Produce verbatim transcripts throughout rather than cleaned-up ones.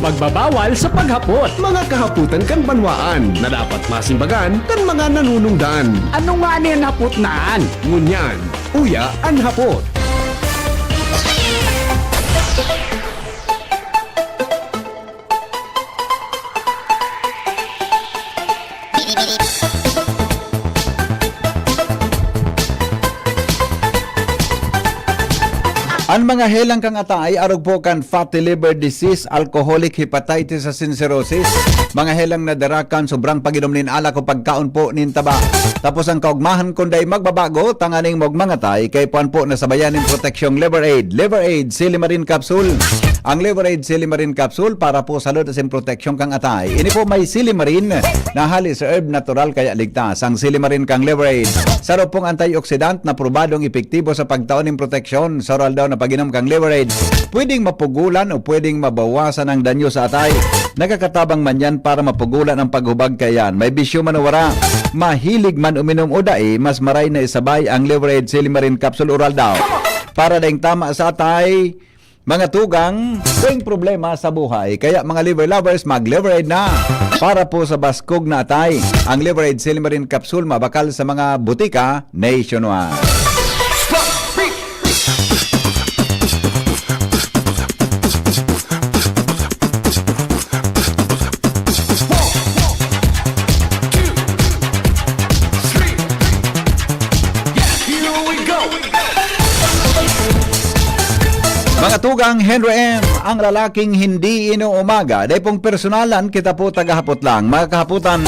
Magbabawal sa paghapot. Mga kahapotan kan banwaan na dapat masimbagan kan mga nanunungdan. Ano nga ni an hapot na an? Ngunyan, uya an hapot. An mga helang kan atay arog po kan fatty liver disease, alcoholic hepatitis asin cirrhosis, mga helang na dara kan sobrang pag-inom nin alak o pagkaon po nin taba. Tapos an kaogmahan kun dai magbabago, tanganing magmangatay, kaipuhan po na sabayan nin proteksyong Liver Aid. Liver Aid, Silimarin Capsule. Ang Liver Aid Silimarin Capsule para po sa salud asin proteksyon kan atay. Ini po may silimarin na hali sa herb natural kaya ligtas. Ang silimarin kan Liver Aid, saro pong antioxidant na probadong epektibo sa pagtao nin proteksyon sa oral daw na pag-inom kan Liver Aid. Pwedeng mapugulan o pwedeng mabawasan ang danyo sa atay. Nakakatabang man yan para mapugulan ang paghubag kaiyan. May bisyo man o wara, mahilig man uminom o dai, mas maray na isabay ang Liver Aid Silimarin Capsule Oral daw. Para daing tama sa atay, mga tugang, daing problema sa buhay. Kaya mga liver lovers, mag-Liver Aid na para po sa baskog na atay. Ang Liver Aid Silimarin Capsule mabakal sa mga butika nationwide. Mga tugang, Henry M, ang lalaking hindi inuumaga. Dai pong personalan, kita po tagahapot lang. Mga kahapotan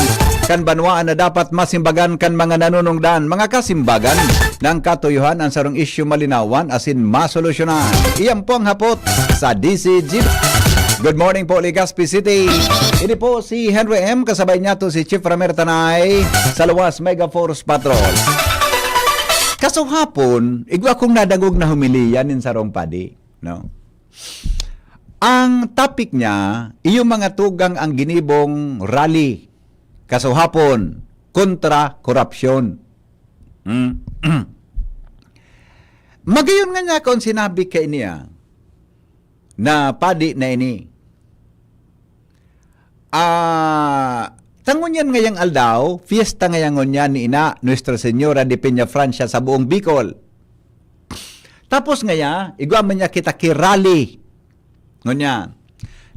kan banwaan na dapat masimbagan kan mga nanunungdan, mga kasimbagan ng katuyuhan, ang sarong isyu malinawan asin masolusyonan. Iyan po ang hapot sa D C G. Good morning po, Legazpi City. Ini po si Henry M, kasabay niya to si Chief Ramer Tanay sa Luwas Mega Force Patrol. Kasuhapon, igwa kong nadangog na homilya nin sarong padi, no? Ang topic niya, iyo mga tugang ang ginibong rally kasuhapon kontra korupsyon. Hmm. Magayon nga niya kung sinabi kay niya na padi na ini. Ah, ta ngunyan ngayang aldaw, fiesta ngaya ngunyan ni Ina, Nuestra Señora de Peñafrancia sa buong Bicol. Tapos ngaya, igwa man niya kita ki rally. Ngunyan,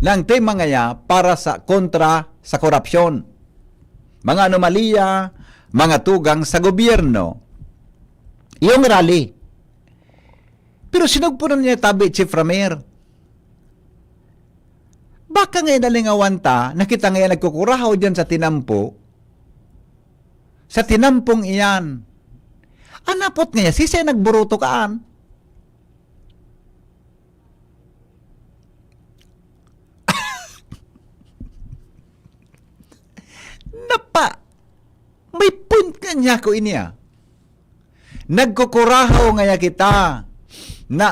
na ang tema ngaya para sa, kontra sa korupsyon. Mga anomalya, mga tugang sa gobyerno. Yung rally. Pero sinugpo na niya tabi, Chief Ramer. Baka nga inalingawan ta, na kita nga nagkukurahaw dyan sa tinampo, sa tinampong iyan. An hapot nga, siisay nagburuto kaan? Napa, may point ka niya ko ini, ah. Nagkukurahaw ngaya kita na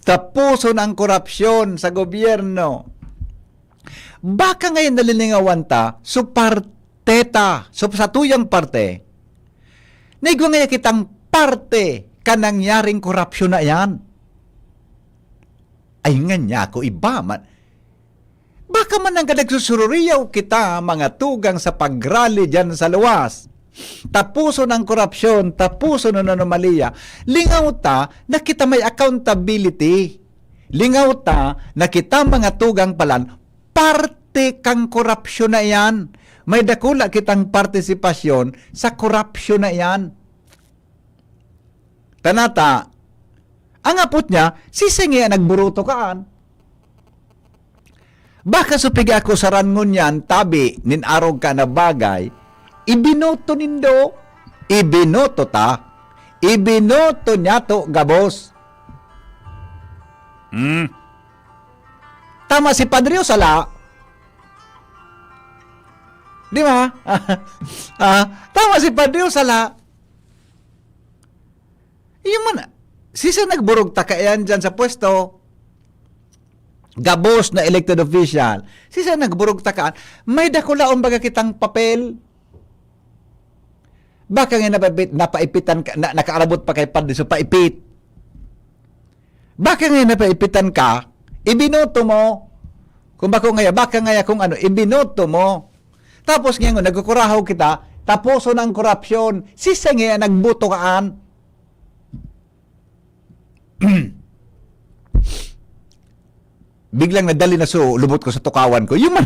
tapuson ang korupsyon sa gobyerno. Baka ngayon nalilingawan ta, so parte ta, so sa tuyang parte, naigwa ngaya kitang parte ka nangyaring korupsyon na iyan. Ay nga niya ako iba man. Baka man ang nagsusururiyaw kita, mga tugang sa pagrally dyan sa luwas. Tapuson ang korupsyon, tapuson ang anomalya. Lingaw ta na kita may accountability. Lingaw ta na kita, mga tugang palan, parte kang korupsyon na iyan. May dakula kitang partisipasyon sa korupsyon na iyan. Tanata, ang apot niya, sisingi ang nagburuto kaan. Baka supigi ako sa ran ngunyan, tabi nin arog ka na bagay, ibinoto nindo, ibinoto ta, ibinoto niya to gabos. Hmm. Tama si Padre o sala? Di ba? Ah, tama si Padre o sala? Iyo man, siisay nagburog ta kaiyan dyan sa pwesto? Gabos na elected official. Siisay nagburog ta kaan? May dakulaon baga kitang papel? Baka nga napaipit, napaipitan ka, na, nakaarabot pa kay Padre so paipit. Baka nga napaipitan ka, ibinoto mo, Kung bako ngaya, baka ngaya kung ano, ibinoto mo. Tapos ngayon, nagkukurahaw kita, taposo na ang korupsyon. Sisay ngaya nagboto kaan? Biglang nadali na so, lubot ko sa tukawan ko. Yung man,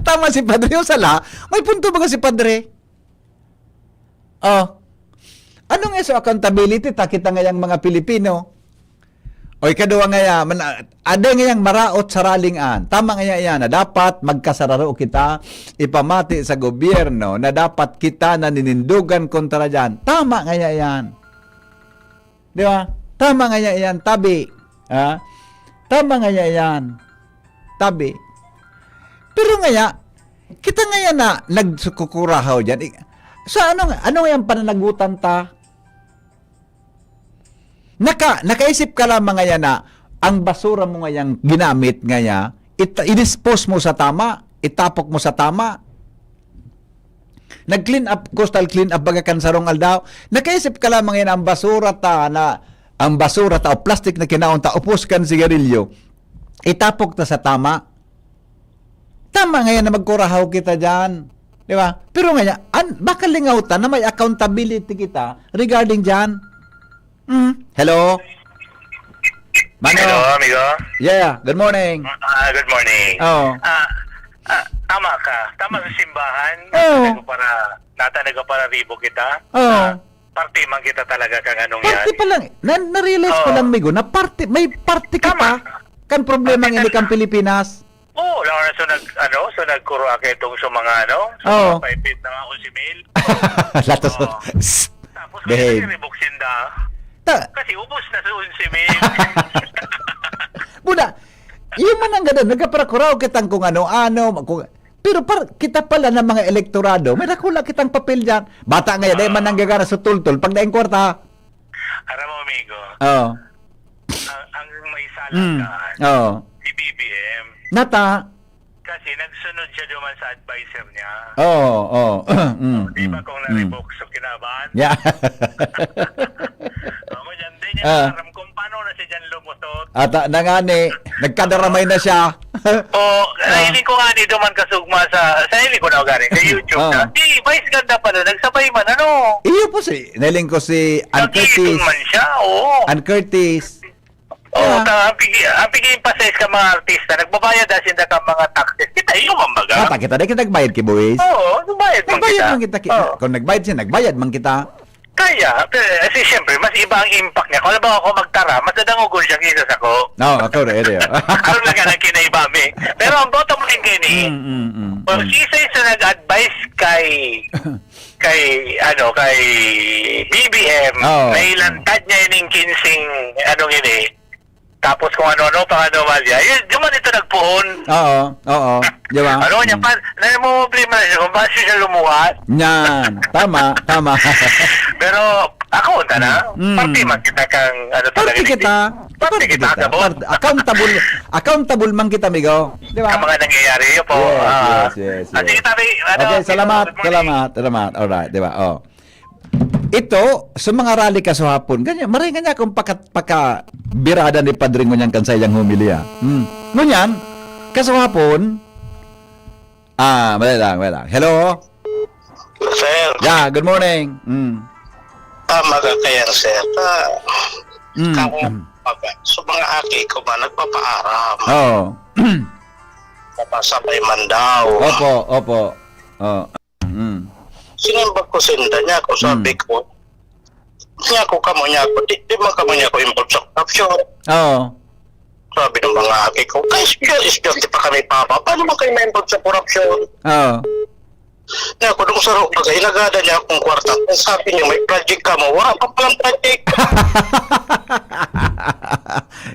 tama si Padre, yung sala, may punto baga si Padre? Oh. Ano nga so accountability ta kita ngayang mga Pilipino? O ikaduwa ngaya, man, ah, ada ngayang maraot sa ralingan. Tama ngaya yan na dapat magkasararo kita, ipamati sa gobyerno na dapat kita naninindugan kontra dyan. Tama ngaya yan. Di ba? Tama ngaya yan, tabi. Ha? Tama ngaya yan, tabi. Pero ngaya, kita ngaya na nagsukukurahaw dyan. I-, sa ano, ano ngayang pananagutan ta? Naka, nakaisip ka lamang ngaya na ang basura mo ngayang ginamit ngaya, it-, i-dispose mo sa tama, itapok mo sa tama. Nag-clean up, coastal clean up baga kan sarong aldaw. Nakaisip ka lamang yan, ang basura ta na, ang basura ta o plastic na kinaon ta, upos kan sigarilyo, itapok ta sa tama. Tama nga yan na magkurahaw kita dyan. Di ba? Pero nga niya, an, baka lingaw ta na may accountability kita regarding dyan. Mm. Hello? Mano? Hello, amigo. Yeah, good morning. Ah, good morning. Oh. Ah, ah, tama ka. Tama sa simbahan. Oh. Natanig ko para, natanig ko para ribo kita. Oh. Ah, parte man kita talaga kang anong Parte yan. Pa lang. Na, na-realize ko Oh. lang, migo, na parte, may parte ka Tama. pa kan problema Parte ng na ilikang Pilipinas. Oo, lang na so nag, ano, so nagkuro ka itong sa mga, ano, sa Oo. mga paipit na mga onse mil. Latos. Oo. Psst. Tapos Behave. Kasi ribok sinda. Ta- Kasi ubos na sa onse mil. Buna, yung manang ganun, nagkaprakuraw kitang kung ano-ano, kung, pero par, kita pala ng mga elektorado, may nakula kitang papel dyan. Bata nga yan, dahil Oo. man nanggagana sa tultol, pag daing kwarta. Aram mo, amigo, Oo. ang, ang may sala Mm. dyan, Oo. si B B M. Nata. Kasi nagsunod siya duman sa adviser niya. Oo, oo. Mm, Di ba mm, kung mm. na-revoke, so kinabahan? Yeah. Ako dyan, di niya Ah. aram kung paano na siya dyan lumusot. Ata na nga ni, nagkadaramay na siya. O, Ah. nahiling ko nga ni duman kasugma sa, sa hiling ko na gani, sa YouTube Ah. na. Di, vice ganda pala, nagsabay man, ano? Iyo po si, nahiling ko si Ann Nag-iipon Curtis. man siya, oo. Ann Curtis. Oo, Ah. ta-, ang pigi-, ang pigi-emphasize ka mga artista, nagbabayad na sinda ka mga taxes. Kita, iyo man baga? Ah, ta-, kita, di kita nagbayad ki buwis. Oo, nagbayad man Nagbayad kita. man kita ki-, Oo. kung nagbayad siya, nagbayad man kita. Kaya, pero, kasi siyempre, mas iba ang impact niya. Kung halimbawa ako magtara, mas nadangogon siya kaysa sa ko. Oo, ako rin, rin, oh. Karon na nga nang kinaiba mi. Pero ang bottom line kayo ni, Mm, mm, mm, kung mm. sisay sa nag-advise kay, kay, ano, kay B B M, Oo. nailantad niya ining kinsing, ano, ini, tapos kung ano-ano pang anomalya, yun, yun man ito nagpuon. Oo, oo. Di ba? Ano niya Mm. pa, namumroblema na siya kung paano siya lumuwas. Yan. Tama, tama. Pero ako, unta na, Mm. parte man kita kang, ano Parte talaga, kita. Parte Parte kita. kita. Parte, accountable, accountable man kita, amigo. Di ba? Ang mga nangyayari, yun po. Yes, Ah, yes, yes, ah, yes. sige, tabi, ano, Okay, salamat, good morning. salamat, salamat. Alright, di ba? Oh. Ito, sa mga rally kasuhapon, ganyan, maray nga niya kung paka-, paka-birada ni Padre ngunyan kan sa iyang homilya. Hmm. Ngunyan, kasuhapon, ah, wala lang, wala lang. Hello? Sir. Yeah, good morning. Hmm. Tama ka kaya, sir. Ah, Mm, kamo, mm. pag, sa mga aki ko ba, nagpapaaram. Oo. Papasabay man daw. Opo, opo. Oh. Mm. Sinimbag ko sinda niya ako, sabi Mm. ko, niya ako, kamo niya ako, di, di man kamo niya ako involved sa korupsyon. Oo. Sabi ng mga aki ko, "Kay estudyante pa kami, Papa. Paano man kayo ma-involve sa korupsyon?" Oo. Niya ako, nung saro, pag inagada niya akong kwarta, ang sabi niya, "May project ka mo." Wala pa palang project.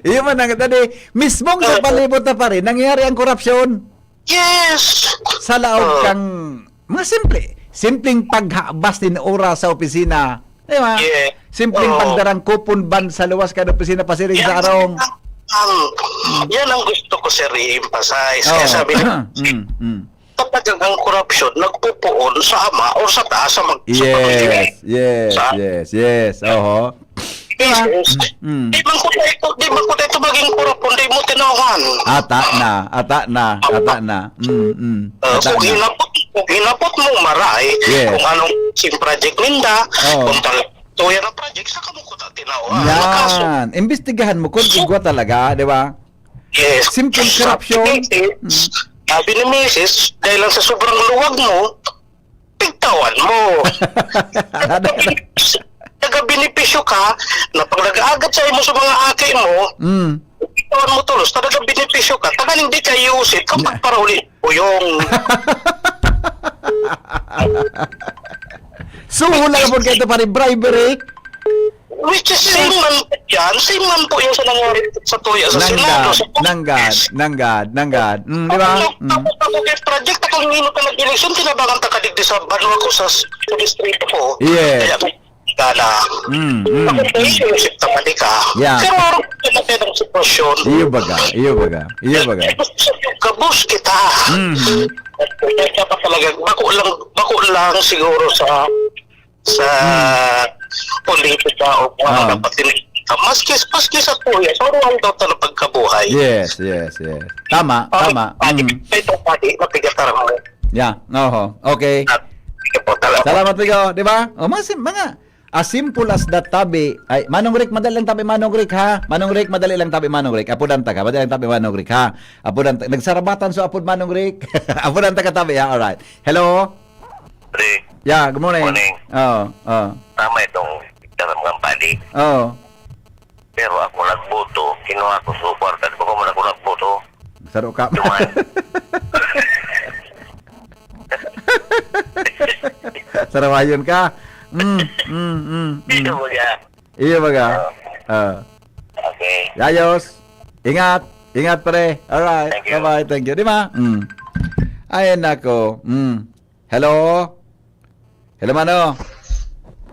Iyo man ang, dali, mismong sa Ah. palibot na pa rin, nangyayari ang korupsyon. Yes. Sa laog Ah. kang mga simple, simpleng paghabas nin oras sa opisina, di ba? Yeah. Simpleng Oo. pagdarang coupon bond sa luwas kan opisina pasiring sa Yan. arong. Ang, yan ang gusto ko, sir, i-emphasize. Kaya Oo. sabi niya, Mm, mm. kapag ang, ang korupsyon nagpupuon sa ama or sa taas sa mag-, sa Yes, pamilya. yes, Sa yes, yes. Oho. Di ba? Pesos. Mm, mm. Di man ko ito, di man ko ito maging korupon, di mo tinawan. Ata na, ata na, ata na. Mm, mm. Ah, Ata kung na. hinapot, kung hinapot mo, maray, Yes. kung anong sim project ninda, Oh. kung tal-, tuya na project, saka mo ko ta tinawan. Kaso, Yan. Imbestigahan mo kung So, igwa talaga, di ba? Yes. Simple corruption. Yes. Mm. Sabi ni misis, dahil lang sa sobrang luwag mo, pigtawan mo. Nagabenepisyo ka, na pag nag-aagat sa imo sa mga aki mo, Mm. pigtawan mo tulos, na nagabenepisyo ka, tanganing di ka iusip, kapag Na- parauli, uyong. So, wala na po kayo ito, pare, bribery. Which is same man po yan. Same man po yung sa nangyari sa tuya sa Senado, Nanggad, sa nanggad, Congress. nanggad, nanggad. Mm, di ba? Ako, Mm. ako, ako, kay project, ako yung inot na nag-eleksyon, tinabangan ta kadigdi sa banwa ko, sa, sa distrito ko. Yes. Kaya, gana. Mm, mm, Ako, mm. naisip ka, mali ka. Yeah. Pero, ano kayo ng sitwasyon? Iyo baga, iyo baga, iyo baga. Kabus kita. Mm. Kaya dapat talaga, bako lang, bako lang siguro sa sa Hmm. politika o kung ano Ah. na pati-, maski, maski sa tuya, sa ruang daw na pagkabuhay. Yes, yes, yes. Tama, Okay, tama. pati, Mm. ito, pati, mabigat na lang. Yeah, oho. Okay. At, sige po, talaga. Salamat, Pigo. Di ba? O, mga sim-, mga, as simple as that, tabi. Ay, Manong Rick, madali lang tabi, Manong Rick, ha? Manong Rick, madali lang tabi, Manong Rick. Apodan ta ka, madali lang tabi, Manong Rick, ha? Apodan ta, nagsarabatan so apod, Manong Rick. Apodan ta ka tabi, ha? Alright. Hello? Pre, Yeah, good morning. Morning. Oo, oo. Tama itong daram kang padi. Oo. Pero ako nagboto, kinuha ko sa kwarta. Di ba ko man ako nagboto? Saro ka. Duman. Sarawayon ka. Mm, mm, mm, mm. Ito mo siya. Iyo baga. Oo. Ah. Okay. Ayos. Ingat. Ingat, pre. Alright. Thank you. Bye-bye. Thank you. Di ba? Mm. Ay, nako. Mm. Hello? Hello, mano?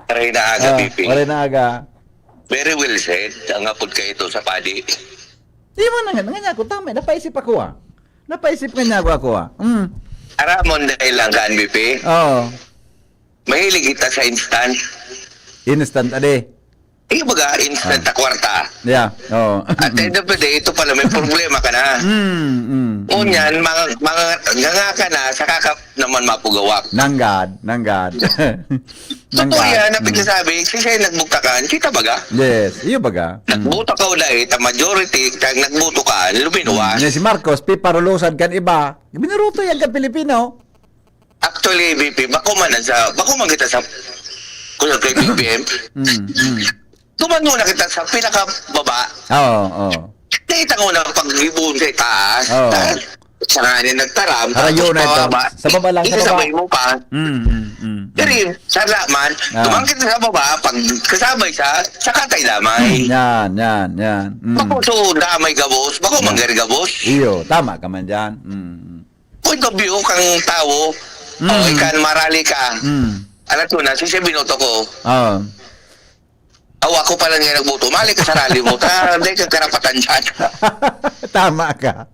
Maray na aga, Ah, B P. Maray na aga. Very well said. Ang apod ka ito sa padi. Di mo na nga, nga ako, tama, napaisip ako, ah. Napaisip nga niya ako, ako, ah. Mm. Aramon dahil lang kan, B P. Oo. Mahilig kita sa instant. Instant, ade. Eh, baga, instant Ah. na kwarta. Yeah, oo. At the end of the day, ito pala, may problema ka na. Mm, mm, mm. Ngunyan, mga, mga, nganga ka na, saka ka naman mapugawak. Nanggad, nanggad. Totoo Nanggad. yan, ang Mm. pagsasabi, siya, siya yung nagbugtakan, kita baga? Yes, iyo baga. Mm. Nagbuta ka o dahil, ta majority, tag nagbuto ka, luminuwas. Mm. Yan si Marcos, piparulusad kan iba. Binuruto yan kan Pilipino. Actually, B P, bako man sa, bako man kita sa, kuya, kay B B M. Mm, mm. Tuman muna kita sa pinakababa. Oo, oo. Kita ko na pag-ibon sa itaas. Oo. Ta-, siya nga niya nagtaram, Harayo tapos na ito. pababa. Sa baba lang, sa baba. Isasabay mo pa. Mm, mm, mm, mm. Diri, sa laman, Ah. tuman kita sa baba, pag kasabay sa, sa katay damay. Yan, yan, yan. Mm. Bako so damay gabos, bako Yan. manggari gabos. Iyo, tama ka man dyan. Mm, mm. Point of view kang tawo, Mm. o ikan marali ka. Mm. Alam ko na, si siya binoto ko. Oo. Awa ko pala nga nagboto. Mali ka sa rally mo. Ta, hindi ka karapatan dyan. Tama ka.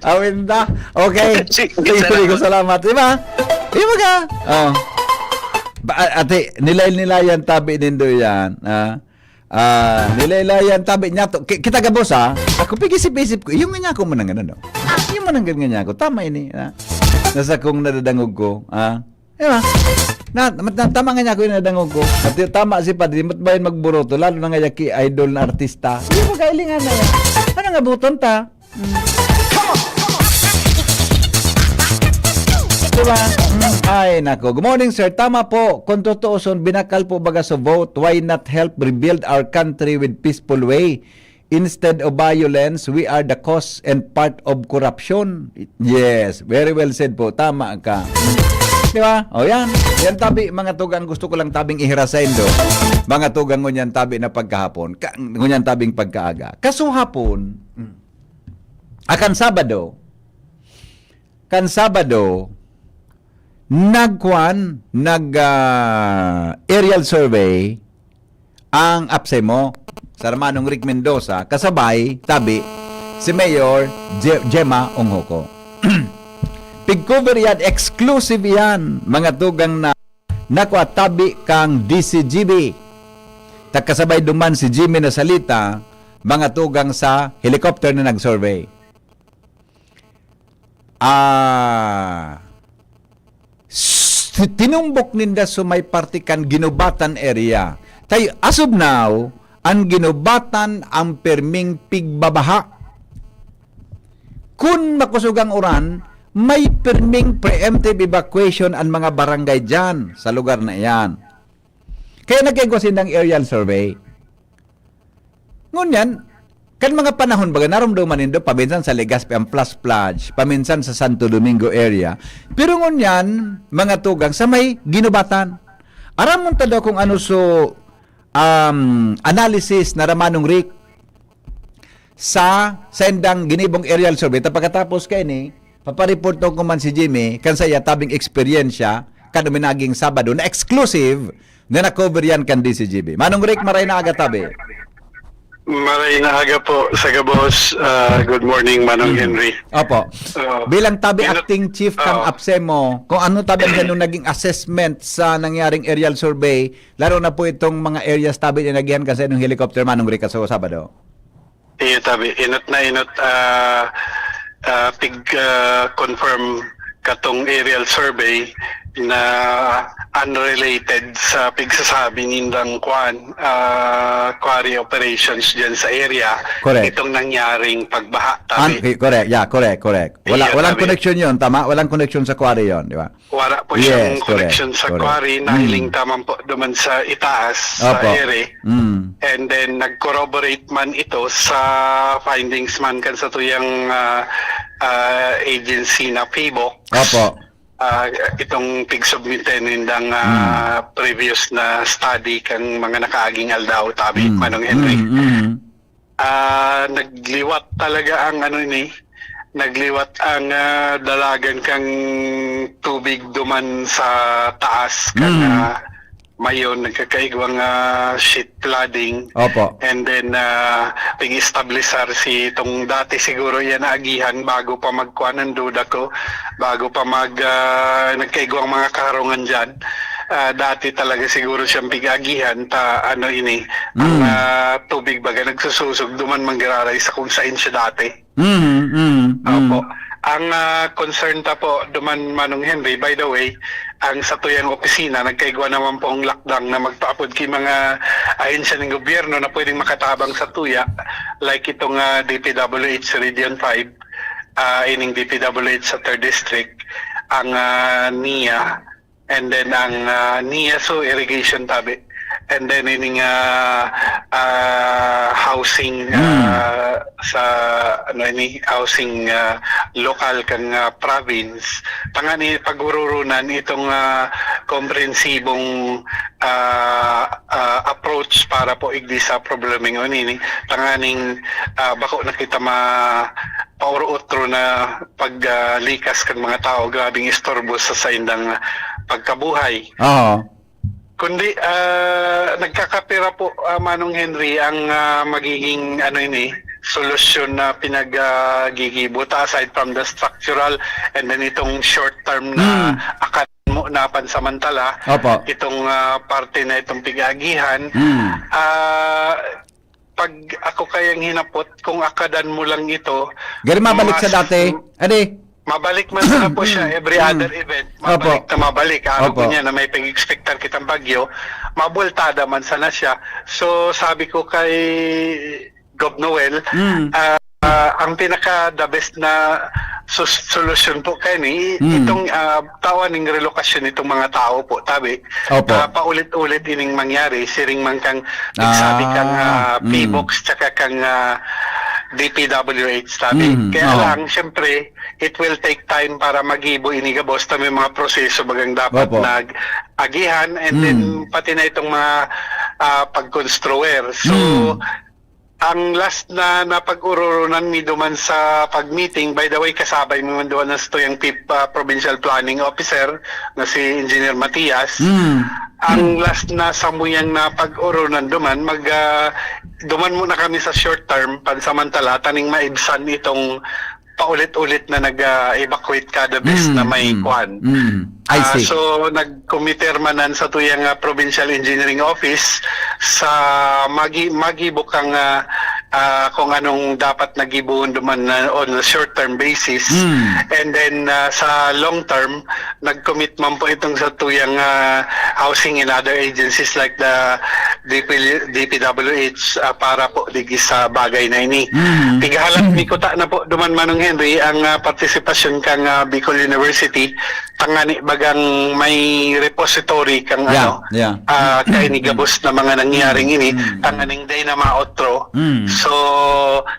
Awin na. Okay. Sige, Sige, salamat. sige, salamat. Di ba? Di ba ka? Oh. Ba, ate, nilay-nilayan tabi nindo yan. Ah, ah, nilay-nilayan tabi niya to. Ki-, kita gabos, ah. Ako, pag-isip-isip ko, yung nga niya ako manang ano, no? Yung manang nga niya ako. Tama ini, ah. Nasa kung nadadangog ko, ah. Di ba? Na, na, na, tama nga niya ako yung nadangog ko. At yung tama si Padre, ba't ba yun magburoto? Lalo na nga yung ki-, idol na artista. Hindi mo kailingan na yan. Ano nga buton ta? Mm. Di ba? Mm. Ay, nako. Good morning, sir. Tama po. Kung tutuuson, binakal po baga sa vote. Why not help rebuild our country with peaceful way? Instead of violence, we are the cause and part of corruption. Yes, very well said po. Tama ka. Di ba? O yan. Yan tabi, mga tugang, gusto ko lang tabing ihira sa indo. Mga tugang, ngunyan tabi na pagkahapon. Ka, ngunyan tabing pagkaaga. Kaso hapon, mm, akan Sabado, kan Sabado, nagkuan, nag, ah, aerial survey ang apse mo, sa Manong Rick Mendoza, kasabay, tabi, si Mayor Je-, Gemma Onghoco. Pig-cover yan, exclusive yan, mga tugang na nakwa tabi kang D C G B. Takasabay duman si Jimmy Nasalita, mga tugang sa helicopter na nag-survey. Ah, s-, tinumbok ninda sa may parte kan Ginubatan area. Tayo, as of now, ang Ginubatan ang pirming pigbabaha. Kun makosog ang uran, may pirming preemptive evacuation ang mga barangay diyan sa lugar na iyan. Kaya nagkaigwa sindang aerial survey. Ngunyan, kan mga panahon baga, narumduman nindo, paminsan sa Legazpi ang flash flood, paminsan sa Santo Domingo area. Pero ngunyan, mga tugang, sa may Ginubatan. Aram mo ta daw kung ano so, um, analysis na Ramanong Rick sa sendang ginibong aerial survey. Ta pagkatapos kaini, papareport ko man si Jimmy, kan saya tabing eksperyensya, kan uminaging Sabado, na exclusive, na na-cover yan kan D C G B. Manong Rick, maray na aga tabi. Maray na aga po sa gabos. Ah, good morning, Manong Henry. Opo. Ah, Bilang tabi inot- acting chief kang ah. APSEMO, kung ano tabi ang naging assessment sa nangyaring aerial survey, lalo na po itong mga areas tabi na nagihan kasi ng helicopter, Manong Rick, sa Sabado. Iyo, tabi. Inot na inot, ah, ah, pig, ah, confirm katong aerial survey na unrelated sa pigsasabi nindang kuan, ah, quarry operations dyan sa area. Correct. Itong nangyaring pagbaha, An- tabi. eh, correct, yeah, correct, correct. Wala, Iya, walang tabi. connection yon, tama? Walang connection sa quarry yon, di ba? Wala po Yes, siyang correct, connection sa correct. quarry, Mm. nahiling ta man po duman sa itaas, Opo. sa area. Mm. And then, nag-corroborate man ito sa findings man kan sa tuyang, ah, ah, agency na PHIVOLCS. Opo. Ah, itong pig-submit nindang, ah, previous na study kan mga nakaaging aldaw, tabi, Mm. Manong Henry. Mm, mm. Ah, nagliwat talaga ang ano ini, nagliwat ang, ah, dalagan kang tubig duman sa taas kan, Mm. ah, mayon, nagkakaigwang, ah, sheet flooding. Opo. And then, ah, pig-establisar si itong dati siguro yan agihan bago pa magkuan ang duda ko, bago pa mag, ah, nagkaigwang mga kaharungan dyan. Ah, dati talaga siguro siyang pig-agihan ta, ano ini, ang, Mm. ah, tubig baga nagsususog, duman manggiraray sa kung saan siya dati. Mm, mm, mm. Opo. Ang, ah, concern ta po, duman Manong Henry, by the way, ang sa tuyang opisina, nagkaigwa naman pong lakdang na magpaapod ki mga ahensya ng gobyerno na pwedeng makatabang sa tuya, like itong, ah, D P W H Region five, ah, ining D P W H sa third District, ang, ah, NIA, and then ang, ah, NIA so irrigation tabi. And then ining, ah, ah, housing, Hmm. ah, sa, ano ini, housing, ah, lokal kan, ah, province. Tangani pag-ururunan itong, ah, komprehensibong, ah, ah, approach para po igdi sa problemang ini. Tanganing, ah, bako na kita ma-, pauro-otro na paglikas kan mga tao, grabing istorbo sa saindang pagkabuhay. Oo. Kundi, ah, nagkakapira po, ah, Manong Henry, ang, ah, magiging, ano ini, solusyon na pinaggigibo ta aside from the structural and then itong short term na Hmm. akad mo na pansamantala, Opo. itong, ah, parte na itong pig-agihan. Hmm. Ah, pag ako kayang hinapot, kung akadan mo lang ito, Gari mabalik mas sa dati. Adi. Mabalik man sana po siya every Mm. other event. Opo. Mabalik na mabalik. Araw Opo. po niya na may pag-expectar kitang bagyo, mabultada man sana siya. So, sabi ko kay Gov Noel, Mm. ah, ah, ang pinaka the best na sus- solusyon po kayo ni, Mm. itong ah, tawan ng relokasyon itong mga tao po, tabi. Opo. Ah, paulit-ulit ining mangyari, siring man kang sabi Ah, kang ah, mm. PHIVOLCS tsaka kang ah, D P W H, tabi. Mm, Kaya oo. lang, siyempre, it will take time para magibo ini gabos na may mga proseso bagang dapat Opo. nag-agihan and Mm. then pati na itong mga ah, pag-construer. So, Mm. ang last na napag-ururunan mi duman sa pag-meeting, by the way, kasabay mi man duman na sa tuyang P I P, ah, Provincial Planning Officer na si Engineer Matias. Mm. Ang last na samuyang napag-urunan duman, mag, ah, duman muna kami sa short term, pansamantala, taning maibsan itong paulit-ulit na nag-evacuate kada bes na may kwan. Mm. I Ah, see. So, nagkumiter man ang sa tuyang ah, Provincial Engineering Office sa magi magibok ang ah, ah, kung anong dapat nagibuon duman na on a short-term basis. Mm. And then ah, sa long term, nag-commit man po itong sa tuyang ah, housing and other agencies like the D P, D P W H ah, para po digi sa bagay na ini. Mm. Tighalat ni kuta na po duman, Manong Henry, ang ah, partisipasyon kang ah, Bicol University, tangani bagang may repository kang Yeah, ano, yeah. ah, kaini gabos na mga nangyaring ini, Mm. tanganing day na maotro. Mm. So,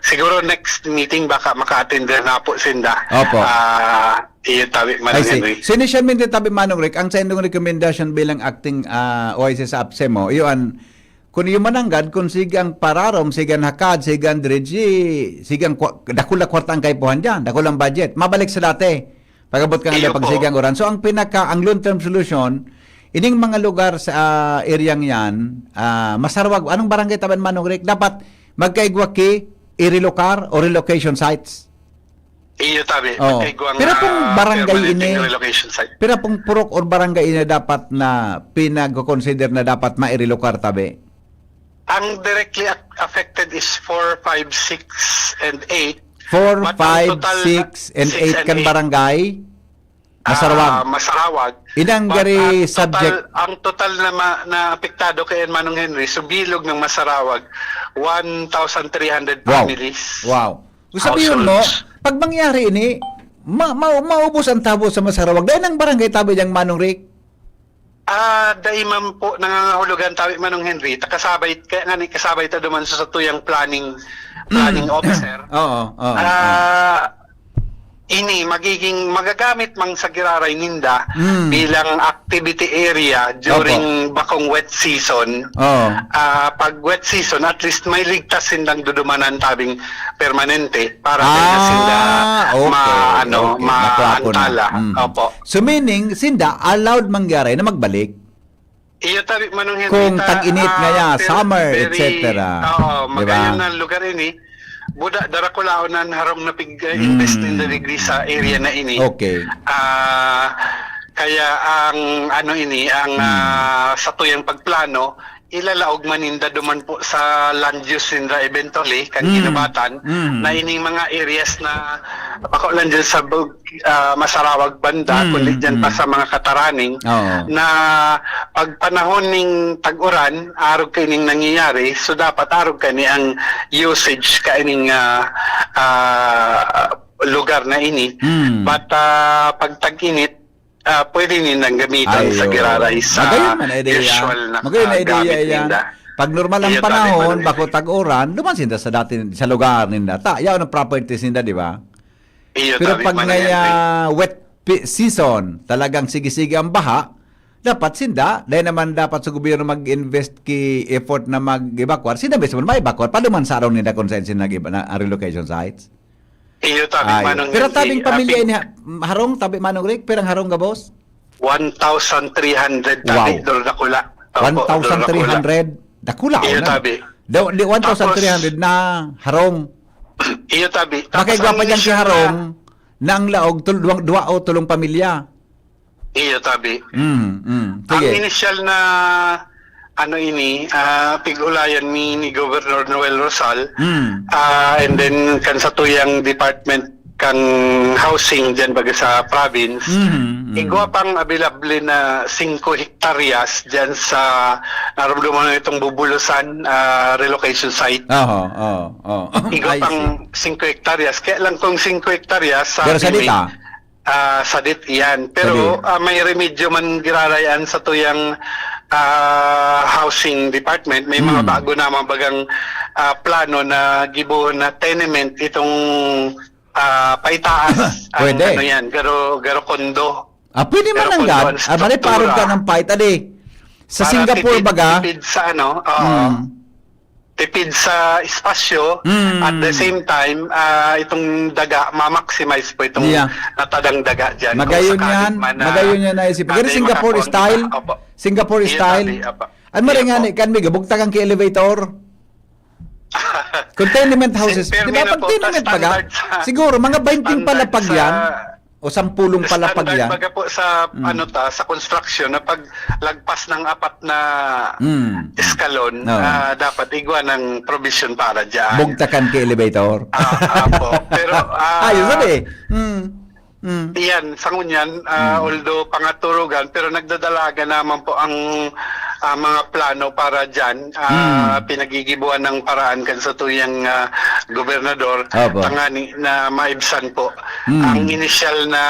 siguro next meeting baka maka-attend na po sinda. Opo. Ah, iyo tabi, I Manong see. Henry. So, initialmente tabi, Manong Rick, ang sa indong rekomendasyon bilang acting ah, O I C sa APSEM mo, iyo an, kung iyo mananggad, kung sige ang pararom, sige ang hakad, sige ang dredge, sige ang kwa- dakula kwarta ang kaipuhan dyan, dakulang budget, mabalik sa dati. Pag-abot ka nga Iyo pag po. sige ang uran. So, ang pinaka, ang long-term solution, ining mga lugar sa ah, area yan, ah, Masarwag, anong barangay tabi, Manong Rick? Dapat magkaigwa ki i-relocate o relocation sites. Iyo tabi, Oo. pagkaigwang, Pero kung ah, barangay permanenteng ini, relocation site. Pero kung purok or barangay ini dapat na pinag-consider na dapat mairelokar tabi? Ang directly ac- affected is four, five, six, and eight. Four, But ang five, total six, and six eight and kan eight. barangay, Ah, Masarawag. Masarawag. Inang But gari ang subject. Total, ang total na, ma- na apektado kay Manong Henry, subilog ng Masarawag, one thousand three hundred Wow. families. Wow. Kung sabihin mo, Households. Pag mangyari ini, ma- ma- maubos ang tabo sa Masarawag. Dahil ang barangay tabi niyang Manong Rick. Ah, dai man po nangangahulugan tabi, Manong Henry. Takasabay, kaya nga ni kasabay ta duman sa satuyang planning planning Mm. officer. Oo, oo. Ah, ini magiging magagamit mang sa giraray ninda Mm. bilang activity area during bakong wet season. Oo. Ah, pag wet season, at least may ligtas sindang dudumanan tabing permanente para Ah, dahil na sila okay, ma ano, okay. Nakuha ko na. maantala. Mm. Opo. So meaning, sinda, allowed mangyari na magbalik? Iyo tabi, Manong Henry, Kung ta- tag-init ah, nga ya, pero summer, very, et cetera. Oo, Di ba? Magayon na lugar ini. Buda, darakulaon nan harong na pig-invest Mm. ninda digdi sa area na ini. Okay. Ah, kaya ang ano ini, ang Mm. ah, satuyang pagplano, ilalaog man ninda duman po sa land use ninda eventually, kan Mm. Kinubatan, Mm. na ining mga areas na bako lang dyan sa bug- ah, Masarawag banda, Mm, kundi dyan pa mm. sa mga Kataraning, Oo. na pag panahon ning tag-uran, arog kaining nangyayari, so dapat arog kani ang usage kaining ah, ah, lugar na ini. Mm. But ah, pag tag-init, ah, pwede nindang gamitan Ay, sa oo. giraray sa Magayon man, idea. usual na Magayon na ah, idea gamit yan. ninda. Pag normal ang Iyo, tabi, panahon, Manong bako tag-uran, duman sinda sa dati, sa lugar ninda. Ta, yaon ang properties ninda, di ba? Iyo, Pero tabi, pag Manong may Henry. ah, wet pi- season, talagang sige-sige ang baha, dapat sinda, dahil naman dapat sa gobyerno mag-invest ki effort na mag-evacuate, sinda mismo mag-evacuate, paduman sa araw nila kung saan sila nag-iba na ang relocation sites. Iyo, tabi, Ay, Manong pero Henry, tabing pamilya aping ini, ha- harong, tabi Manong Rick, pirang harong gabos? one thousand three hundred, tabi, Wow. Dor Dakula. Opo, Dor Dakula. one thousand three hundred, dakula. Iyo, Una. tabi. Daw, di, one thousand three hundred na harong. Iyo, tabi. Tapos Makaigwa ang pa dyan si initial na- harong na ang laog, tul- duwa, duwa o tulong pamilya. Iyo, tabi. Mm, mm. Ang Sige. initial na ano ini, ah, pig-ulayan ni, ni Governor Noel Rosal, Mm. ah, and then kan sa tuyang department kan housing dyan baga sa province, Mm, mm. igwa pang available na singko hektaryas dyan sa narumduman itong Bubulusan ah, relocation site. Oho, oo, oo. Igwa I pang see. singko hektaryas. Kaya lang kung singko hektaryas, Pero sa sabi dita? Ah, sadit iyan. Pero Sadit. ah, may remedyo man girarayan sa tuyang ah, housing department. May mga Hmm. bago na mga bagang ah, plano na gibohon na tenement itong ah, paitaas. Ang Pwede. Ano yan, garo, garo kondo. Ah, pwede man Pero ang kung gad. doon, Ah, mali, struktura, parang ka ng fight, adi. Sa para Singapore, tipid, baga, tipid sa ano, oo. Hmm. Tipid sa espasyo, Mm. at the same time, ah, itong daga, ma-maximize po itong Yeah. natadang daga dyan. Kung Magayon sakali yan, man na magayon yan naisip. Pero natin Singapore makakuha style, kita. Opo. Singapore Iyo, style. tabi, opo. Ano maring Iyo nga po. ni, kan may gabugtakan ki elevator? Containment houses, Same, di ba? Pag tenement baga, standard sa, siguro mga bainting standard palapag sa yan, o sampulong palapag standard yan. Baga po sa, Mm. ano ta, sa construction, na pag lagpas ng apat na Mm, mm. eskalon, Oo. ah, dapat igwa ng provision para dyan. Bugtakan kay elevator. Ah, apo. Pero, ah, Ayos, sabi. Mm. Mm. Iyan, sa ngunyan, ah, Mm. although pangaturugan, pero nagdadalaga naman po ang, ah, mga plano para dyan. Ah, Mm. pinagigibuan ng paraan kan sa tuyang, ah, gobernador, Opo. tangani na maibsan po Mm. ang inisyal na,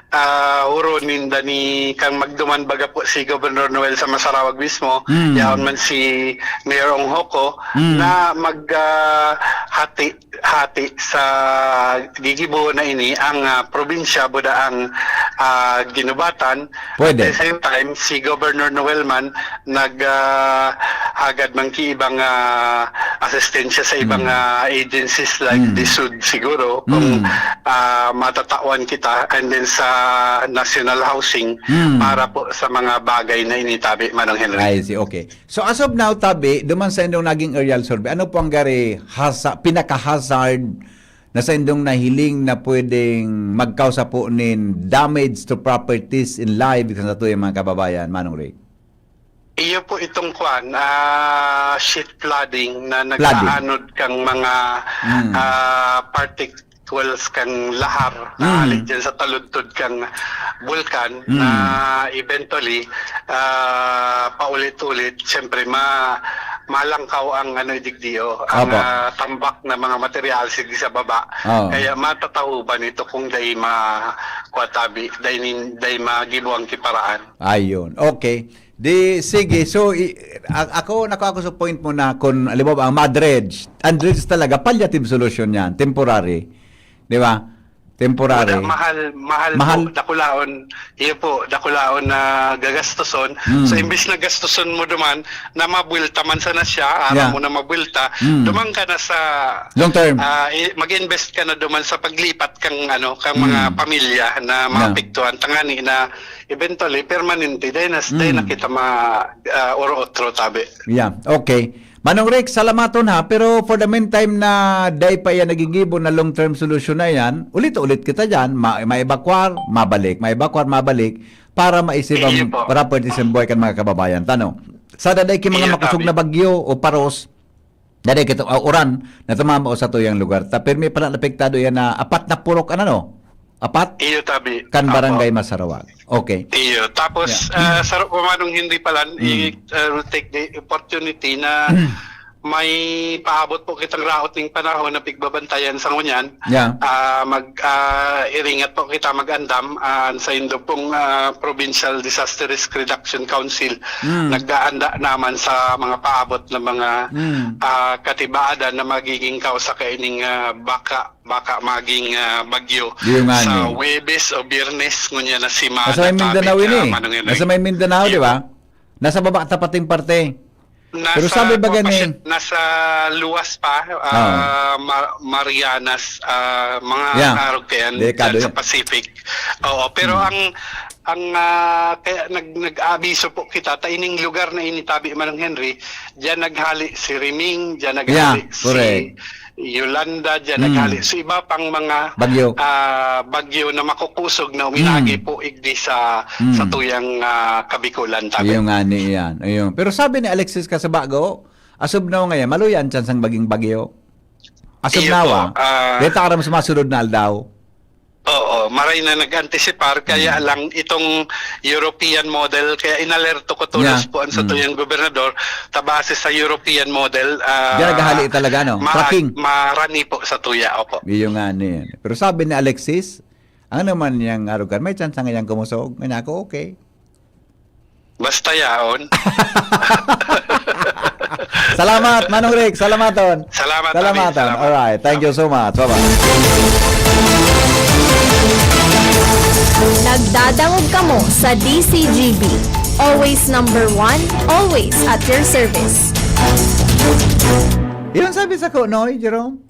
ah, huro ninda ni kang magduman baga po si Gobernador Noel sa Masarawag mismo, Mm. yaon man si Mayor Ong Hoco, Mm. na mag, ah, hati hati sa gigibo na ini ang, ah, probinsya, buda ang, ah, ginubatan. Pwede. At the same time, si Governor Noel man nag, ah, hagad man ki ibang, ah, asistensya sa ibang, Mm. ah, agencies like Mm. DSUD siguro, kung, Mm. ah, matatawan kita, and then sa National Housing Mm. para po sa mga bagay na initabi, Manong Henry. I see, okay. So, as of now, tabi, duman sa indong naging aerial survey, ano po ang gari hasa-, pinaka-hazard na sa indong nahiling na pwedeng magkausa po nin damage to properties and lives kan satuyang mga kababayan, Manong Rick? Iyo po itong kwan, ah, sheet flooding na Mm. nag-aanod kang mga, Mm. ah, partic-, wells kang lahar na Mm. hali dyan sa taludtod kang bulkan Mm. na eventually, ah, paulit-ulit, siyempre, ma-, malangkaw ang, ano, idigdio, ang, Opo. ah, tambak na mga material sige sa baba. Oo. Kaya matatahuban ito kung dai ma-, kuwatabi, dai nin-, dai magibo ang kiparaan. Ayun. Okay. Di, sige. So, i-, a-, ako, nako ako sa point mo na kung, halimbawa, ang ma-dredge, ang dredge talaga, palliative solution yan, temporary. Di ba? Temporary. Wala, mahal, mahal Mahal. po, dakulaon. Iyo po, dakulaon na gagastoson. Mm. So, imbis na gastoson mo duman, na mabwelta man sana siya, aram Yeah. mo na mabwelta, Mm. duman ka na sa, Long term. ah, i-, mag-invest ka na duman sa paglipat kang, ano, kang mga Mm. pamilya na Yeah. maapektuhan. Tangani na eventually, permanente, dahil na, dahil Mm. na kita ma-, ah, oro-otro, tabi. Yeah, okay. Manong Rick, salamaton ha, pero for the meantime na dai pa yan nagigibo na long-term solution na yan, ulit-ulit kita dyan, ma-, maebakwar, mabalik, maebakwar, mabalik, para maisip ang Iyo po. properties and buhay kan mga kababayan. Tano, sa daday ki mga Iyo, makosog tabi. na bagyo o paros, daday kita, ah, uran, na tumama o sa tuyang lugar. Ta, pirmi pala napektado yan na apat na purok, ano, no? Apat? Iyo, tabi. Kan Apo. Barangay Masarawag. Okay. Iyo. Tapos, Yeah. ah, saro ko manong hindi palan, Mm. i-, ah, will take the opportunity na Mm. may paabot po kitang raot ning panahon na pigbabantayan sa ngunyan. Yeah. Ah, mag, ah, iringat po kita mag-andam, ah, sa indo pong, ah, Provincial Disaster Risk Reduction Council. Mm. Nag-aanda naman sa mga paabot na mga, Mm. ah, katibaadan na magiging kausa kaining, ah, baka baka maging, ah, bagyo Iyo nga sa ni. Huwebes o Biyernes, ngunyan na semana, Nasa may tabi Mindanao ini ka, eh. Manong Henry. Nasa may Mindanao, Iyo. di ba? Nasa baba tapating parte. Nasa Pero sabi ba gani? Papasit-, nasa luwas pa, ah, Oo. Ma-, Marianas, ah, mga Yeah. arog kayan Delikado dyan sa yan. Pacific. Oo, pero Mm. ang, ang, ah, kaya nag-, nag-aabiso po kita, ta ining lugar na ini, tabi, Manong Henry, diyan naghali si Riming, diyan naghali Yeah, si correct. Yolanda, diyan Mm. naghali. So, iba pang mga, Bagyo. ah, bagyo na makukusog na uminagi Mm. po igdi sa, Mm. sa tuyang, ah, Kabikulan, tabi. Iyo nga ni iyan. Ayun. Pero sabi ni Alexis Casabago, as of now ngayon, maluya ang tsansang maging bagyo. As of Iyo now, po, ah. ah, Deta aram sa mga sunod na aldaw. Oo, maray na nag-antisipar, kaya Mm. lang itong European model, kaya inalerto ko tulos Yeah. po ang sa Mm. tuyang gobernador, ta base sa European model, ah, Diyan naghahali talaga, no? ma-, Tracking. marani po sa tuya, opo. Iyo nga ni yan. Pero sabi ni Alexis, ang naman niyang arugan, may tsansa ngayang kumusog. Ngayon ako, okay. Basta yaon. Salamat, Manong Rick. Salamaton. Salamat, Salamaton. David. Salamat. Alright. Thank you so much. Bye-bye. Nagdadangog kamo sa D C G B. Always number one, always at your service. Yun sabi sa ko, no, Jerome?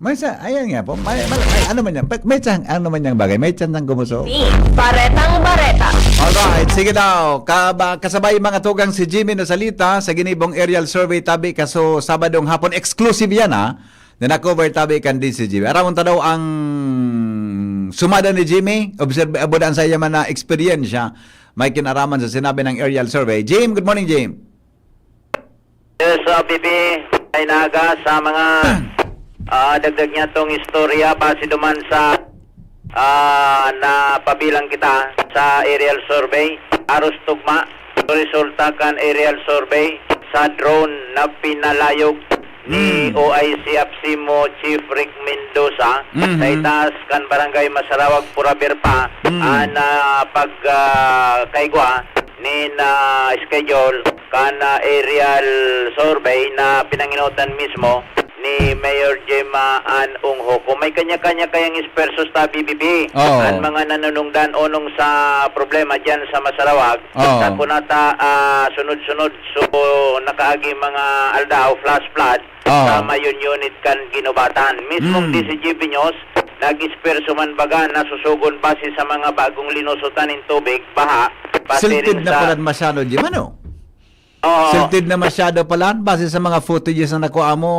May sa, ayan nga po. May, may, may ano man yan? May, may tiyang, ano man yang bagay? May tiyang tang gumuso? Baretang bareta. Alright, sige daw. Kaba-, kasabay mga tugang si Jimmy na salita sa ginibong aerial survey tabi kaso Sabadong hapon. Exclusive yan, ha? Na na-cover tabi kan D C G B. Aramon ta daw ang sumada ni Jimmy. Observe, abot ang saya man na eksperyensya. May kinaraman sa sinabi ng aerial survey. Jim, good morning, Jim. Yes, uh, P P, ay naga sa mga ah, dagdag niya tong istorya base duman sa ah, napabilang kita sa aerial survey. Aros tugma, resulta kan aerial survey sa drone na pinalayog ni Mm. O I C APSIMO Chief Rick Mendoza Mhm. sa itaas kan Barangay Masarawag, Purabir pa, Mm. an ah, pag ah, kaigwa nin ah, schedule kan ah, aerial survey na pinanginotan mismo ni Mayor Gemma Ann Unghoco. May kanya-kanya kayang ispersos ta, B B P. Oo. An mga nanunungdan onong sa problema diyan sa Masarawag, Oo. sa kunata ah, sunod-sunod, so nakaagi mga aldaw, flash flood, Oo. sa Mayon Unit kan Guinobatan. Mismong Mm. D C G B News, nag-isperso man baga na susugon base sa mga bagong linusotan nin tubig, baha, pasiring Silted na sa pala masyado, Jim, ano? Oo. Silted na masyado pala, base sa mga footages na nakuha mo.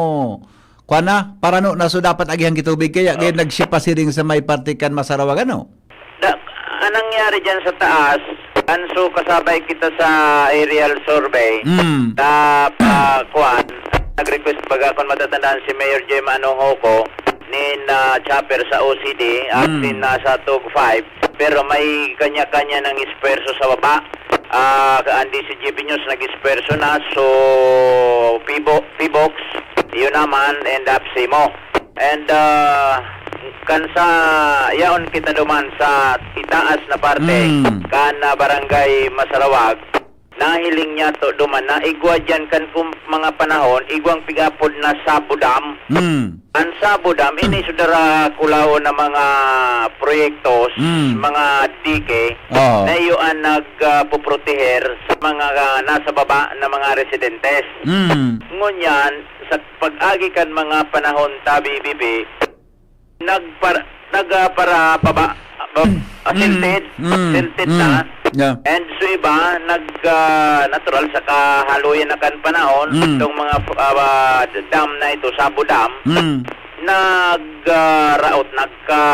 Kuwan na, parano na, so dapat agihang gitubig kaya, kaya Oo. nag-shift pasiring sa may parte kan Masarawag, ano? Da-, anong nangyari dyan sa taas? Anso kasabay kita sa aerial survey. Mm. Sa pa, kuwan, nag-request baga kung matatandaan si Mayor Gemma Ann Unghoco, nin ah, chopper sa O C D, Mm. asin na sa Tug five. Pero may kanya-kanya ng isperso sa baba. Ah, ang D C G B News nag-isperso na. So, Pibo-, Pibox, yun naman, and APSIMO. And ah, kan sa yaon kita duman sa itaas na parte, Mm. kan ah, Barangay Masarawag, nahiling niya to duman na igwa diyan kan kum-, mga panahon, igwang pig-apod na Sabo Dam. Mm. Ang Sabo Dam, ini sa Darakulaw na mga proyektos, Mm. mga dike, Oo. na iyo ang nag, ah, puproteher sa mga, ah, nasa baba na mga residentes. Mm. Ngunyan, sa pag-agi kan mga panahon tabi, Bibi, nagpar-, nag, ah, para paba-, ba-, ah, Mm. silted. Mm. Silted Mm. na. Yeah. And so iba, nag, ah, natural sa kahaloyan na kan panahon, Mm. itong mga, ah, dam na ito, Sabo Dam, Mm. nag, ah, raot, nagka,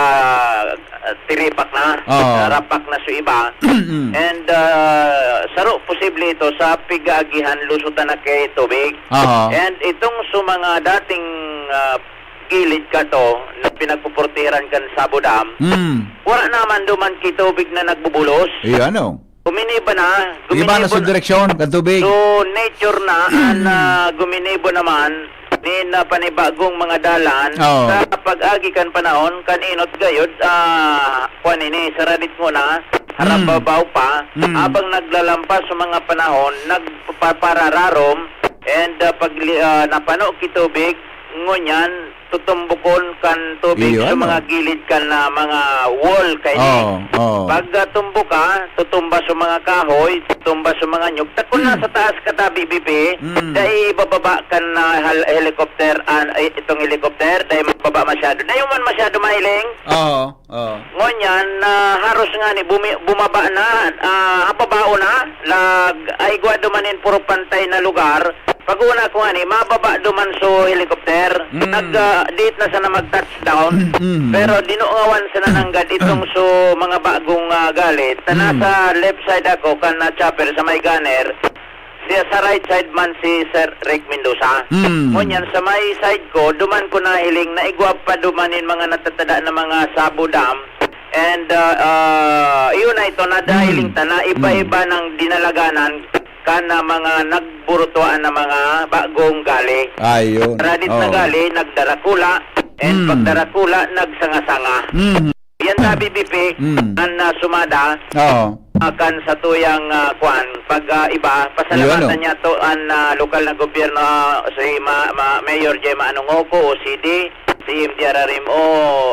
ah, tiripak na, Oo. narapak na so iba. Mm. And, ah, saro posible ito sa pig-aagihan, lusutan na kay tubig. Oo. And itong so mga dating, ah, gilid kato na pinagpuportiran kan Sabo Dam, Hmm. wala naman duman ki tubig na nagbubulos. Iyo, ano? Guminiba na, Iba na guminibo sa na. direksyon kan tubig. So, nature na, Hmm. an, ah, guminibo naman, nin, ah, panibagong mga dalan Oo. sa pag-agi kan panahon, kan inot gayod, ah, kwan ini, saradit muna, Hmm. harababaw pa, Hmm. habang naglalampas sa mga panahon, nagpaparararom, and, ah, pag, ah, napano ki tubig, ngunyan, tutumbukon kan tubig Iyo, sa ano? mga gilid kan, ah, mga wall kaini. Oo, oo. Pag, ah, tumbok ka, tutumba sa mga kahoy, tutumba sa mga nyug. Ta kun Hmm. nasa taas ka tabi, Bibi, Hmm. dai ibababa kan, ah, hal-, helicopter, an-, ay, itong helicopter, dai mababa masyado. Dai man masyado mahiling. Oo, oo. Ngunyan, ah, haros ngani, bumi-, bumaba na, ah, hababao na, lag-, ay, igwa duman nin puro pantay na lugar. Pag-una ko ngani, mababa duman so helicopter. Mm. Nag, ah, diit na sana mag-touchdown. Mm. Pero dinungawan sana nanggad itong so mga bagong, ah, galit. Ta Mm. nasa left side ako, kan, ah, chopper sa may gunner. Siya sa right side man si Sir Rick Mendoza. Mm. Ngunyan, sa may side ko, duman ko nahiling na igwa pa duman nin mga natatada na mga Sabo Dam. And, ah, ah, iyon na ito, nadahiling Mm. ta na iba-iba Mm. ng dinalaganan kan, ah, mga nagburutuan na mga bagong gali. Ayun. Radit na Oo. gali, nagdarakula, and Mm. pagdarakula, nagsanga-sanga. Mm. Yan, sabi, B P, Mm. ang, ah, sumada, Oo. ah, kan sa tuyang, ah, kwan, pag, ah, iba, pasalamatan Yun, oh. niya to ang, ah, lokal na gobyerno, ah, si Ma-, Ma-, Mayor Gemma Anongoco, O C D, si M D R R M O,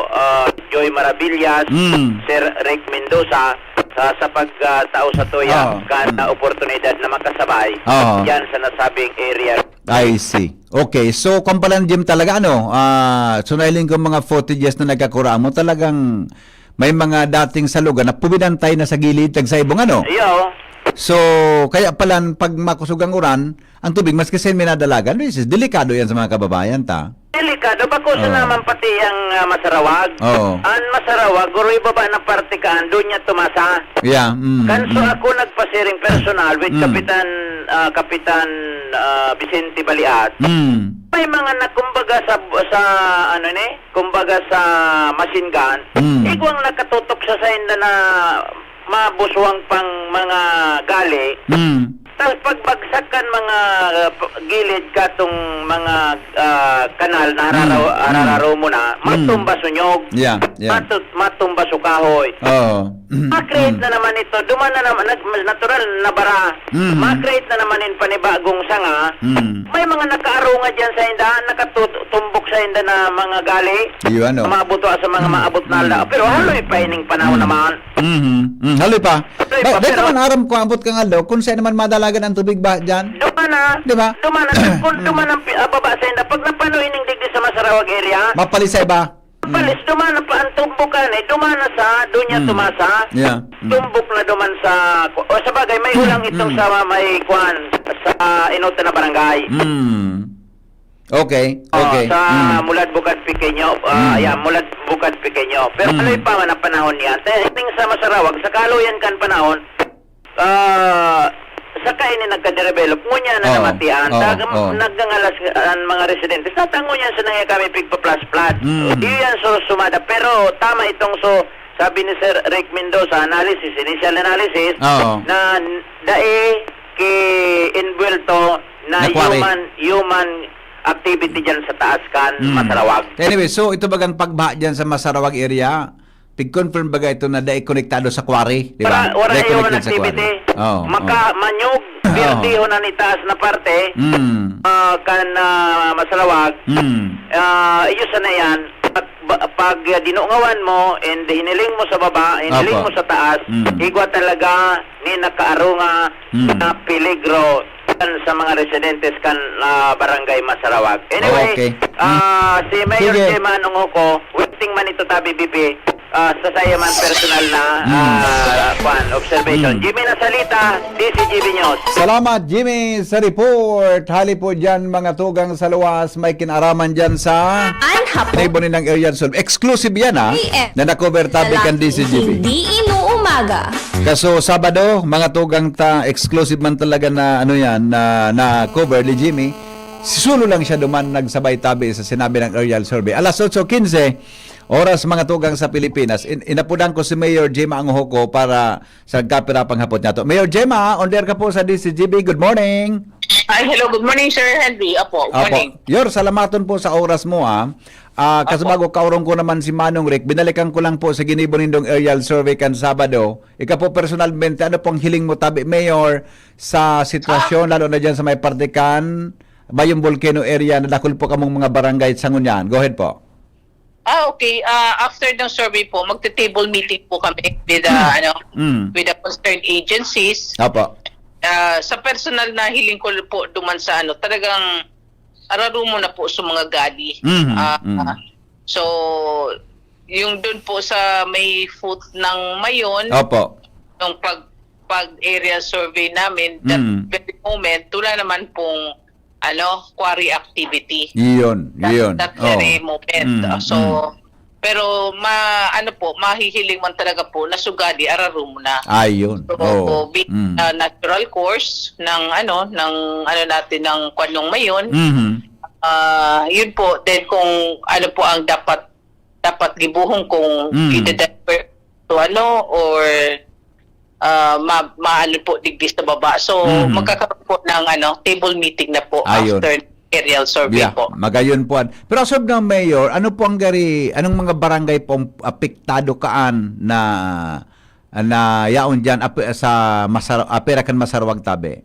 ah, Joy Maravillas, Mm. Sir Rick Mendoza, sa, sa pag, ah, tao sa tuya, Oo. kan, Mm. ah, oportunidad na makasabay Oo. yan sa nasabing area. I see. Okay. So, kung pala, Jim, talaga, ano, ah, so, nahiling ko mga footages na nagkakuramo, talagang may mga dating sa lugar na pumidantay na sa gilid, tagsaibong, ano? Iyo. So, kaya pala, pag makusog ang uran, ang tubig, maski sa minadalagan, which is delikado yan sa mga kababayan, ta? Delikado. Bako sa Oo. naman pati ang, ah, Masarawag. Oo. Ang Masarawag, guro ibaba na parte kaan, doon niya tumasa. Yeah. Mm, Kanso mm. ako nagpasiring personal with Mm. Kapitan, ah, Kapitan, ah, Vicente Baliat. Mm. May mga na, kumbaga sa, sa, ano ni, kumbaga sa machine gun, Mm. igwang nakatutok sa sainda na mabuswang pang mga gali. Mm. Tas pagbagsak kan mga, ah, p-, gilid katong mga, ah, kanal na hararaw-, Mm. Mm. harararo mo na, Mm. matumba sunyog. Yeah, yeah. Matu-, matumba su kahoy. Oo. Mm, Ma-create mm. na naman ito. Duman na naman, nag-, natural na bara. Mm. Ma-create na naman in panibagong sanga. Mm. May mga nakaarunga diyan sa inda, nakatumbok sa inda na mga gali. Iyo, ano? Maabot wa sa mga Mm. maabot na Mm. aldaw. Pero Mm. haloy pa ining panahon Mm. naman. Mhm. Mm. Haloy pa. Haloy Ba, pa, dahil pero naman aram ko, abot kang aldaw, kung saan naman madalagan ang tubig ba dyan? Duman na. Di ba? Duman na. Kung Mm. duman ang pi-, ah, baba sa inda, pag napano ining digdi sa Masarawag area, Mapalisay ba? Mm. Palis, duman na pa ang tumbukan eh. Duman na sa, doon niya Mm. tumasa. Yeah. Mm. Tumbok na duman sa, o sa bagay, may ulang itong Mm. sa may kwan, sa Inota na barangay. Mm. Okay, Oh, okay. sa Mm. Mulad Bukad Pequeño, ah, Mm. yeah, Mulad Bukad Pequeño. Pero Mm. ano yung pa man ang panahon niya? Sa ining sa Masarawag, sa kaluyan kan panahon, ah, saka ini nagka-develop, ngunyan na Oo, namatian. oo, Taga, oo. nagngangalas ang mga residentes. Tatango niya sa nangya kami pigpa-flash flood. Mm. Di yan so sumada. Pero tama itong so, sabi ni Sir Rick Mendoza, analysis, initial analysis, Oo. na dai ki-inbuwelto na Na quarry. human, human activity dyan sa taas kan Mm. Masarawag. Anyway, so ito bagang pagbaha dyan sa Masarawag area, pig-confirm baga ito na dai konektado sa quarry, di ba? Wala, wala Dai yung connected sa activity. quarry. Oo, Maka-, oo. manyog, Oo. Pirtihon na ni taas na parte, Mm. ah, kan, ah, Masarawag. Mm. Ah, iyo sana yan. Pag, ba-, pag, ah, dinungawan mo and hiniling mo sa baba, hiniling Apo. mo sa taas, Mm. igwa talaga ni nakaarunga Mm. na peligro kan sa mga residentes kan, ah, Barangay Masarawag. Anyway, Okay. Mm. ah, si Mayor Sige. Gemma Anongoco, waiting man ito tabi, B P, ah, sa saya man personal na, Mm. ah, kwan, observation. Mm. Jimmy Nasalita, D C G B News. Salamat, Jimmy, sa report. Hali po dyan, mga tugang sa luwas, may kinaraman dyan sa An hapon. Naibo ninang area, so exclusive yan, ha, A M. na na-cover tabi kan Lalaki D C G B. Hindi inuumaga. Kaso Sabado, mga tugang ta, exclusive man talaga na, ano yan, na, na cover ni Jimmy. Solo lang siya duman nagsabay tabi sa sinabi ng aerial survey. Alas otso quince, oras, mga tugang sa Pilipinas. In-, inapudan ko si Mayor Gemma Angojoco para sa nagkapirapang hapot niya to. Mayor Gemma, on air ka po sa D C G B. Good morning. Ay, hello. Good morning, Sir Henry. Apo, good Apo. morning. Yor, salamaton po sa oras mo, ah. Ah, Apo. kaso bago, kaurong ko naman si Manong Rick, binalikan ko lang po sa ginibo nindong aerial survey kan Sabado. Ika po personalmente, ano pong hiling mo tabi, Mayor, sa sitwasyon, Ah. lalo na dyan sa may parte kan Bayong Volcano area na dakul po kamong mga barangay sa ngunyan? Go ahead po. Ah, okay. Ah, after ng survey po, magte-table meeting po kami with, ah, Mm. ano, Mm. with the concerned agencies. Apo. Ah, sa personal na hiling ko po duman sa ano, talagang ararumo na po sa mga gali. Mhm, Ah, mhm. so, yung dun po sa may foot ng Mayon, Opo. yung pag, pag area survey namin, that Mm. very moment, wala naman pong, ano, quarry activity. Iyon, That, iyon. that very Oo. moment. Mm, So, mm. pero ma-, ano po, mahihiling man talaga po na sugadi, ararumo na. Ayun. So, Oo. bi-, Mm. ah, natural course ng, ano, ng, ano natin, ng kwanong Mayon. Mhm. Ah, yun po, then kung ano po ang dapat, dapat gibuhon kung Mm. i-divert to ano, or, ah, ma-, maano po digdi sa baba. So, Mhm. magkakaroon po ng, ano, table meeting na po Ayun. after aerial survey Yeah, po. magayon po. Pero as of now, Mayor, ano po ang gari, anong mga barangay po ang apektado kaan na, na yaon dyan ap-, sa Masar-, apera kan Masarawag tabi?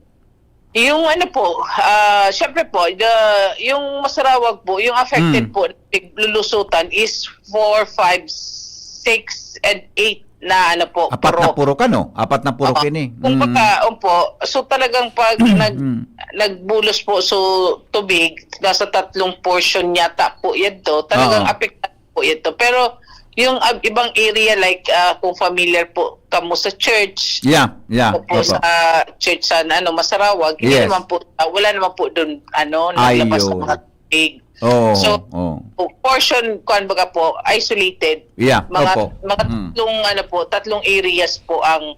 Yung ano po, ah, syempre po, the, yung Masarawag po, yung affected Mm. po, lulusutan is four, five, six, and eight. na ano po, Apat na purok. purok, ano? Apat na purok Oo. ini. Kung Mm. baka, opo, so talagang pag nag-, Mm. nagbulos po, so tubig, nasa tatlong portion yata po yan to. Talagang Oo. apektado po yan to. Pero yung, ah, ibang area, like, ah, kung familiar po kamo sa church, Yeah, yeah. opo, Opo. sa church sa, ano, Masarawag, hindi Yes. naman po, ah, wala naman po dun, ano, naglabas ng Ayun. mga tubig. Oo, So, oo. portion, kuwan baga po, isolated. Yeah, Mga, opo. mga Mm. tatlong, ano po, tatlong areas po ang,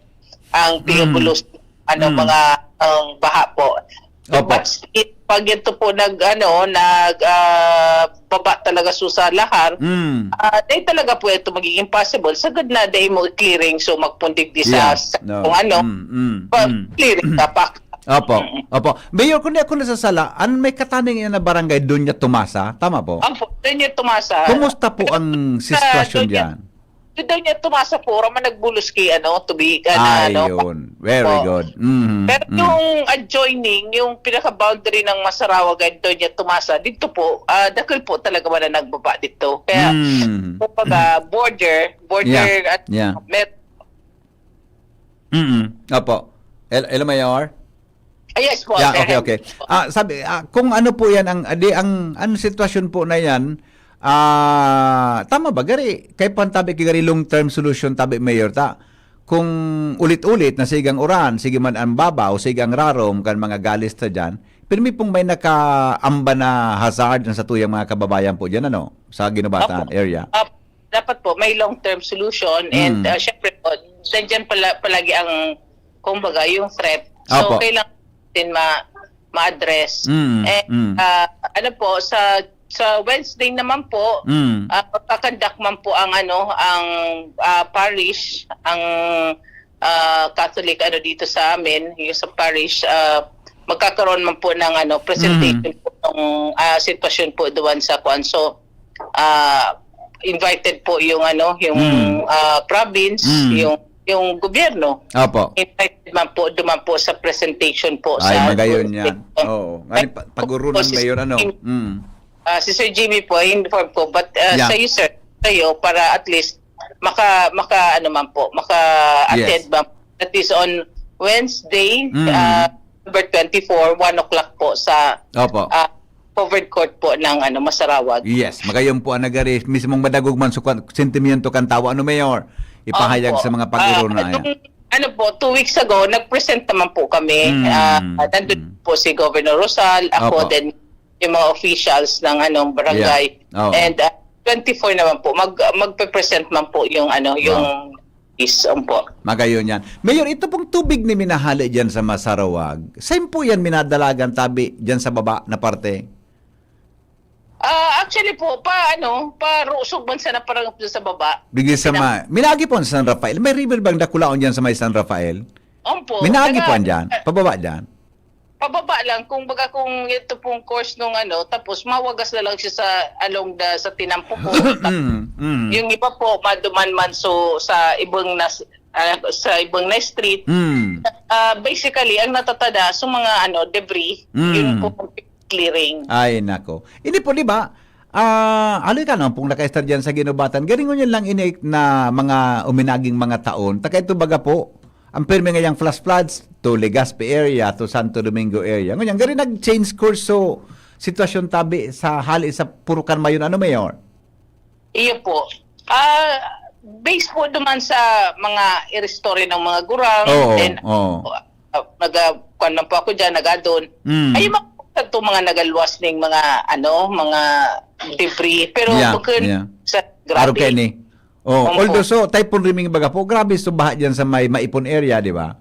ang Mm. pinubulos, ano, Mm. mga, ang baha po. Opo. But still, pag ito po nag, ano, nag, ah, baba talaga so sa lahar, Mm. ah, dahil talaga po ito magiging possible, sagad na dahil mo clearing, so magpundig di sa, Yeah, sa no. kung ano, Mm, mm, pa-, mm. clearing na pa. Opo, Mm. opo. Mayor, kung di ako nasasala, an may kataning na barangay, Doña Tomasa, tama po? Opo, Doña Tomasa. Kumusta po ang Sa sitwasyon Doña, diyan? sa Doña Tomasa po, raman nagbulos ki, ano, tubig, ano, ano. Ayun. Very Po. good. Mhm, Pero mhm. yung adjoining, yung pinaka-boundary ng Masarawag and Doña Tomasa, dito po, ah, dakul po talaga wala nagbaba dito. Kaya, Mm. kumbaga, border, border Yeah, at yeah. met- Mm. Opo. El-, hello, Mayor? Ah, yes po, Yeah, sir. okay, okay. Ah, sabi, ah, kung ano po yan, ang, di, ang, ang sitwasyon po na yan, ah, tama ba? Gari, kay pantabi, kay gari long-term solution, tabi, Mayor, ta? Kung ulit-ulit na sigang uran, sige man ang babaw, sigang rarom, kan mga galis ta dyan, pirmi pong may nakaamba na hazard ang satuyang mga kababayan po dyan, ano, sa Ginubatan Opo. area. Opo. Dapat po may long-term solution and, Mm. ah, syempre po, nandiyan pala, palagi ang, kumbaga, yung threat. So, Opo. kailangan natin ma-, ma-address. Mm, And, mm. ah, ano po, sa, sa Wednesday naman po, Mm. ah, magkakandak man po ang, ano, ang, ah, parish, ang, ah, Catholic, ano, dito sa amin, yung sa parish, ah, magkakaroon man po ng, ano, presentation Mm. po ng, ah, sitwasyon po doon sa kuwan. So, ah, invited po yung, ano, yung, Mm. ah, province, Mm. yung, yung gobyerno. Opo. Invited man po, duman po sa presentation po Ay, sa magayon yan. Oo. Ano, pa-, paguro ng Opo, si mayor, ano? Jimmy, Mm. ah, si Sir Jimmy po, inform ko, but, ah, Yeah. sa'yo, sir, sa'yo, para at least maka-, maka-, ano man po, maka-attend Yes. man po. That is on Wednesday, Mm. ah, November twenty-four, one o'clock po sa, Opo. ah, covered court po ng, ano, Masarawag. Yes, magayon po ang nagari, mismong madagog man sa kwan-, sentimiento kan tawo. Ano, Mayor? Ipahayag Opo. sa mga pag-uro Ah, na yan. itong, ano po, two weeks ago, nag-present naman po kami. Mm, Ah, nandun mm. po si Governor Rosal, ako Opo. din, yung mga officials ng, ano, barangay. Yeah. Oo. And, ah, twenty-four naman po, mag-, magpe-present man po yung, ano, Wow. yung is, opo. Magayon yan. Mayor, ito pong tubig ni minahali dyan sa Masarawag, saan po yan minadalagan tabi dyan sa baba na parte? Ah, actually po, pa, ano, pa Rusog man sana parang sa baba. Bigay sa Pinang- ma-, minagi po ang San Rafael. May river bang dakulaon dyan sa may San Rafael? Opo. Minagi Taga- po dyan? Pababa dyan? Pababa lang, kung baga kung ito pong course nung ano, tapos mawagas na lang siya sa along the, sa Tinampo po. Mm, mm. Yung iba po, maduman man so sa ibang nas-, ah, sa ibang na street. Mm. Ah, basically, ang natatada, so mga ano, debris, Mm. yun po ang clearing. Ay, nako. Hindi po, di ba? Ah, haloy ka naman pong nakaistar dyan sa Ginubatan. Garingon yan lang ini na mga uminaging mga taon. Taka ito baga po, ang pirmi ngayang flash floods to Legazpi area, to Santo Domingo area. Ngunyan, gari nag-change course so sitwasyon tabi sa hali sa Purukan Mayon. Ano, Mayor? Iyo po. Ah, based po duman sa mga iristorya ng mga gurang, Oo, then, oo. ah, naga-, kwan man po ako dyan, nagadon. Mm. Ay, yung mga, itong mga nagaluwas ning mga, ano, mga debris. Pero Yeah, bukod yeah. sa Araw grabe. kaini. Oh, Opo. although so, Typhoon Riming baga po, grabe so baha dyan sa may Maipon area, di ba?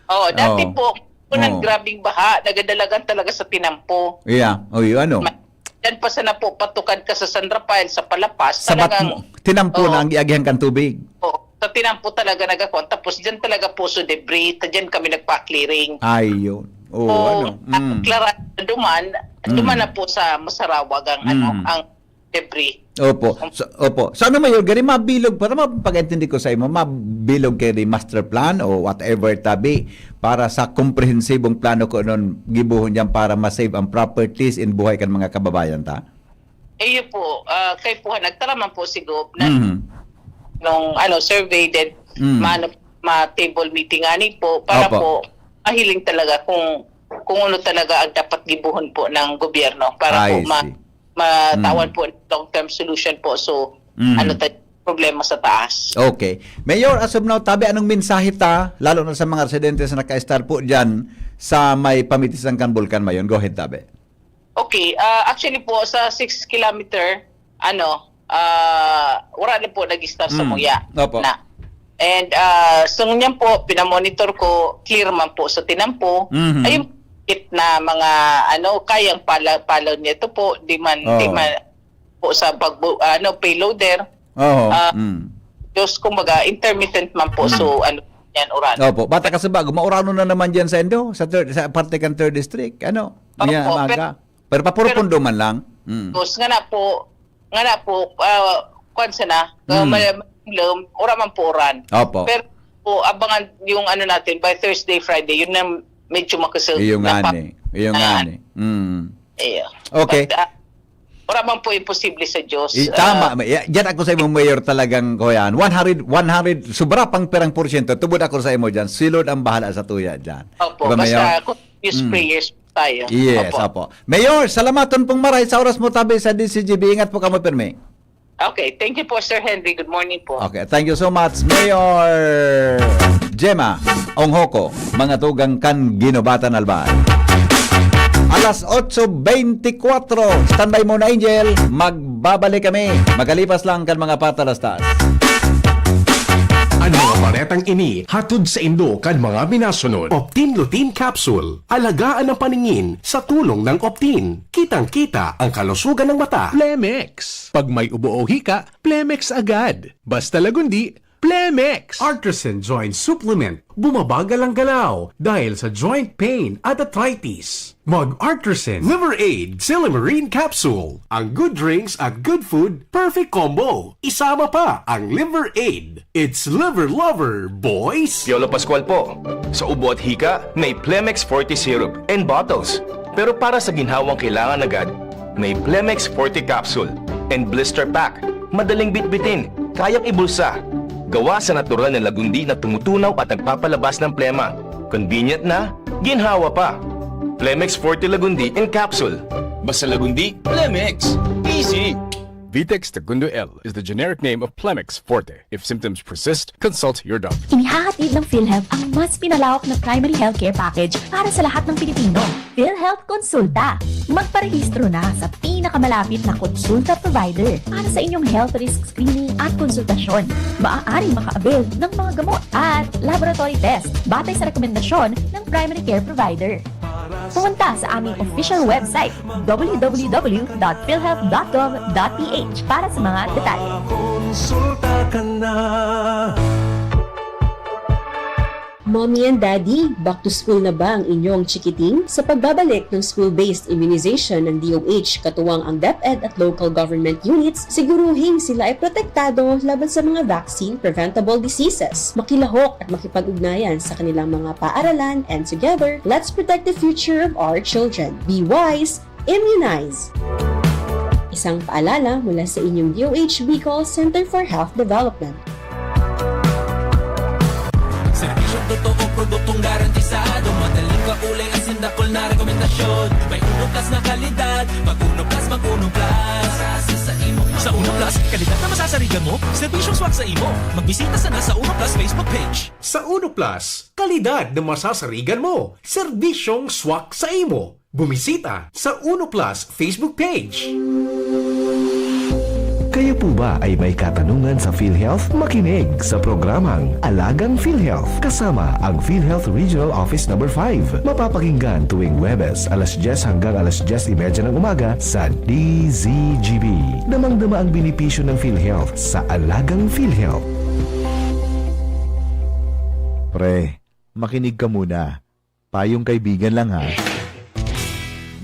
Oo, dati Oo. po, unang Oo. grabing baha, nagadalagan talaga sa Tinampo. Yeah. Oh, yun, ano? Ma-, dyan pa sana po, patukad ka sa San Rafael, sa Palapas, Sabat talagang mo, Tinampo Oo. na ang giagihan kang tubig. Oo. Sa Tinampo talaga nagakuan. Tapos dyan talaga po, so debris, ta dyan kami nagpa-clearing. Ay, yun. Oo, So, ano? Mm. Klara, duman, Mm. duman na po sa Masarawag ang, ano, Mm. ang debris. Opo. So, opo. So, ano, Mayor, gari mabilog, para mapag-intindi ko sa imo, mabilog kay di master plan o whatever tabi para sa komprehensibong plano ko nun gibuhon diyan para ma-save ang properties and buhay kan mga kababayan ta? Iyo po, ah, kay po, nagtaraman po si Gob na Mhm. nung, ano, survey din. Mm. Maano, ma-table meeting ngani po para Opo. po mahiling talaga kung, kung ano talaga ang dapat gibohon po ng gobyerno para I po ma-, see. matawan Mm. po ng long-term solution po. So, Mm. ano ta-, problema sa taas. Okay. Mayor, as of now, tabi, anong mensahe ta, lalo na sa mga residente sa naka-stall po dyan sa may pamitisan kan Bulkan Mayon? Go ahead, tabi. Okay, ah, actually po, sa six kilometer, ano, ah, wala na po nag-stall sa Mm. Muya Opo. na. And, ah, so ngunyan po, pinamonitor ko, clear man po sa tinampo. Mhm. Ayun, it na mga, ano, kayang pala-, palaw niya ito po, di man, di Oo. man po sa pagbu-, ano, payloader. Oo. Ah, Mm. Diyos, kumbaga, intermittent man po. Mm. So, ano, yan, uran. Opo. Bata ka sa bago, maurano na naman dyan sa Indo, sa third, sa parte kan third district. Ano? Opo, Yan, pero, maaga. Pero papurupundo pero, man lang. Mm. Tapos, nga na po, nga na po, ah, kwan sana, Mm. ah, mal-, malum, ura man po uran. Opo. Pero po, abangan yung ano natin, by Thursday, Friday, yun na medyo makusog Iyo na nga pa-, ni. Iyo nga na. ni. Mm. Iyo. Okay. But, ah, wala man po imposible sa Diyos. I-, tama. Ah, May-, ya-, diyan ako sa imong mayor talagang, kuyan. One hundred, one hundred, sobra pang pirang porsyento. Tubod ako sa imo diyan. Si Lord ang bahala sa tuya diyan. Opo, Diba, basta Mayor? continuous Mm. prayers tayo. Yes, Opo. opo. Mayor, salamaton pong maray sa oras mo tabi sa D C G B. Ingat po kamo pirmi. Okay, thank you po, Sir Henry. Good morning po. Okay, thank you so much, Mayor Gemma Onghoco, mga tugang kan Guinobatan, Albay. Alas otso beintikwatro. Standby muna, Angel. Magbabalik kami. Magalipas lang kan mga patalastas. Ang mga baretang ini, hatod sa indo kan mga minasunod. Optin Lutein Capsule. Alagaan ang paningin sa tulong ng Optin. Kitang-kita ang kalusugan ng mata. Plemex. Pag may ubo o hika, Plemex agad. Basta Lagundi, Plemex! Artisan Joint Supplement. Bumabagal ang galaw dahil sa joint pain at arthritis. Mag Artisan Liver Aid Silymarin Capsule. Ang good drinks at good food, perfect combo. Isama pa ang Liver Aid. It's Liver Lover, boys! Piolo Pascual po. Sa ubo at hika, may Plemex Forte Syrup and Bottles. Pero para sa ginhawang kailangan agad, may Plemex Forte Capsule and Blister Pack. Madaling bitbitin, kayang ibulsa. Gawa sa natural na lagundi na tumutunaw at nagpapalabas ng plema. Convenient na, ginhawa pa. Plemex Forte Lagundi in Capsule. Basta Lagundi, Plemex. Easy! Vitex Segundo L is the generic name of Plemex Forte. If symptoms persist, consult your doctor. Inihahatid ng PhilHealth ang mas pinalawak na primary healthcare package para sa lahat ng Pilipino. PhilHealth Konsulta. Magparehistro na sa pinakamalapit na konsulta provider para sa inyong health risk screening at konsultasyon. Maaaring maka-avail ng mga gamot at laboratory test batay sa rekomendasyon ng primary care provider. Pumunta sa aming official website, w w w dot philhealth dot gov dot p h, para sa mga detalye. Konsulta ka na. Mommy and Daddy, back to school na ba ang inyong chikiting? Sa pagbabalik ng school-based immunization ng D O H, katuwang ang DepEd at local government units, siguruhing sila ay protektado laban sa mga vaccine-preventable diseases. Makilahok at makipag-ugnayan sa kanilang mga paaralan, and together, let's protect the future of our children. Be wise, immunize! Isang paalala mula sa inyong D O H Bicol Center for Health Development. Serbisyong totoo, produktong garantisado, madaling kaulay, asin dakul na rekomendasyon. May Uno Plus na kalidad, mag Uno Plus, mag Uno Plus. Sa Uno Plus, kalidad na masasarigan mo, serbisyong swak sa imo. Magbisita sana sa Uno Plus Facebook page. Sa Uno Plus, kalidad na masasarigan mo, serbisyong swak sa imo. Bumisita sa Uno Plus Facebook page. Kayo po ba ay may katanungan sa PhilHealth? Makinig sa programang Alagang PhilHealth kasama ang PhilHealth Regional Office Number five. Mapapakinggan tuwing Huwebes, alas dyes hanggang alas dyes y media ng umaga sa D Z G B. Damang-dama ang benepisyo ng PhilHealth sa Alagang PhilHealth. Pre, makinig ka muna. Payong kaibigan lang, ha.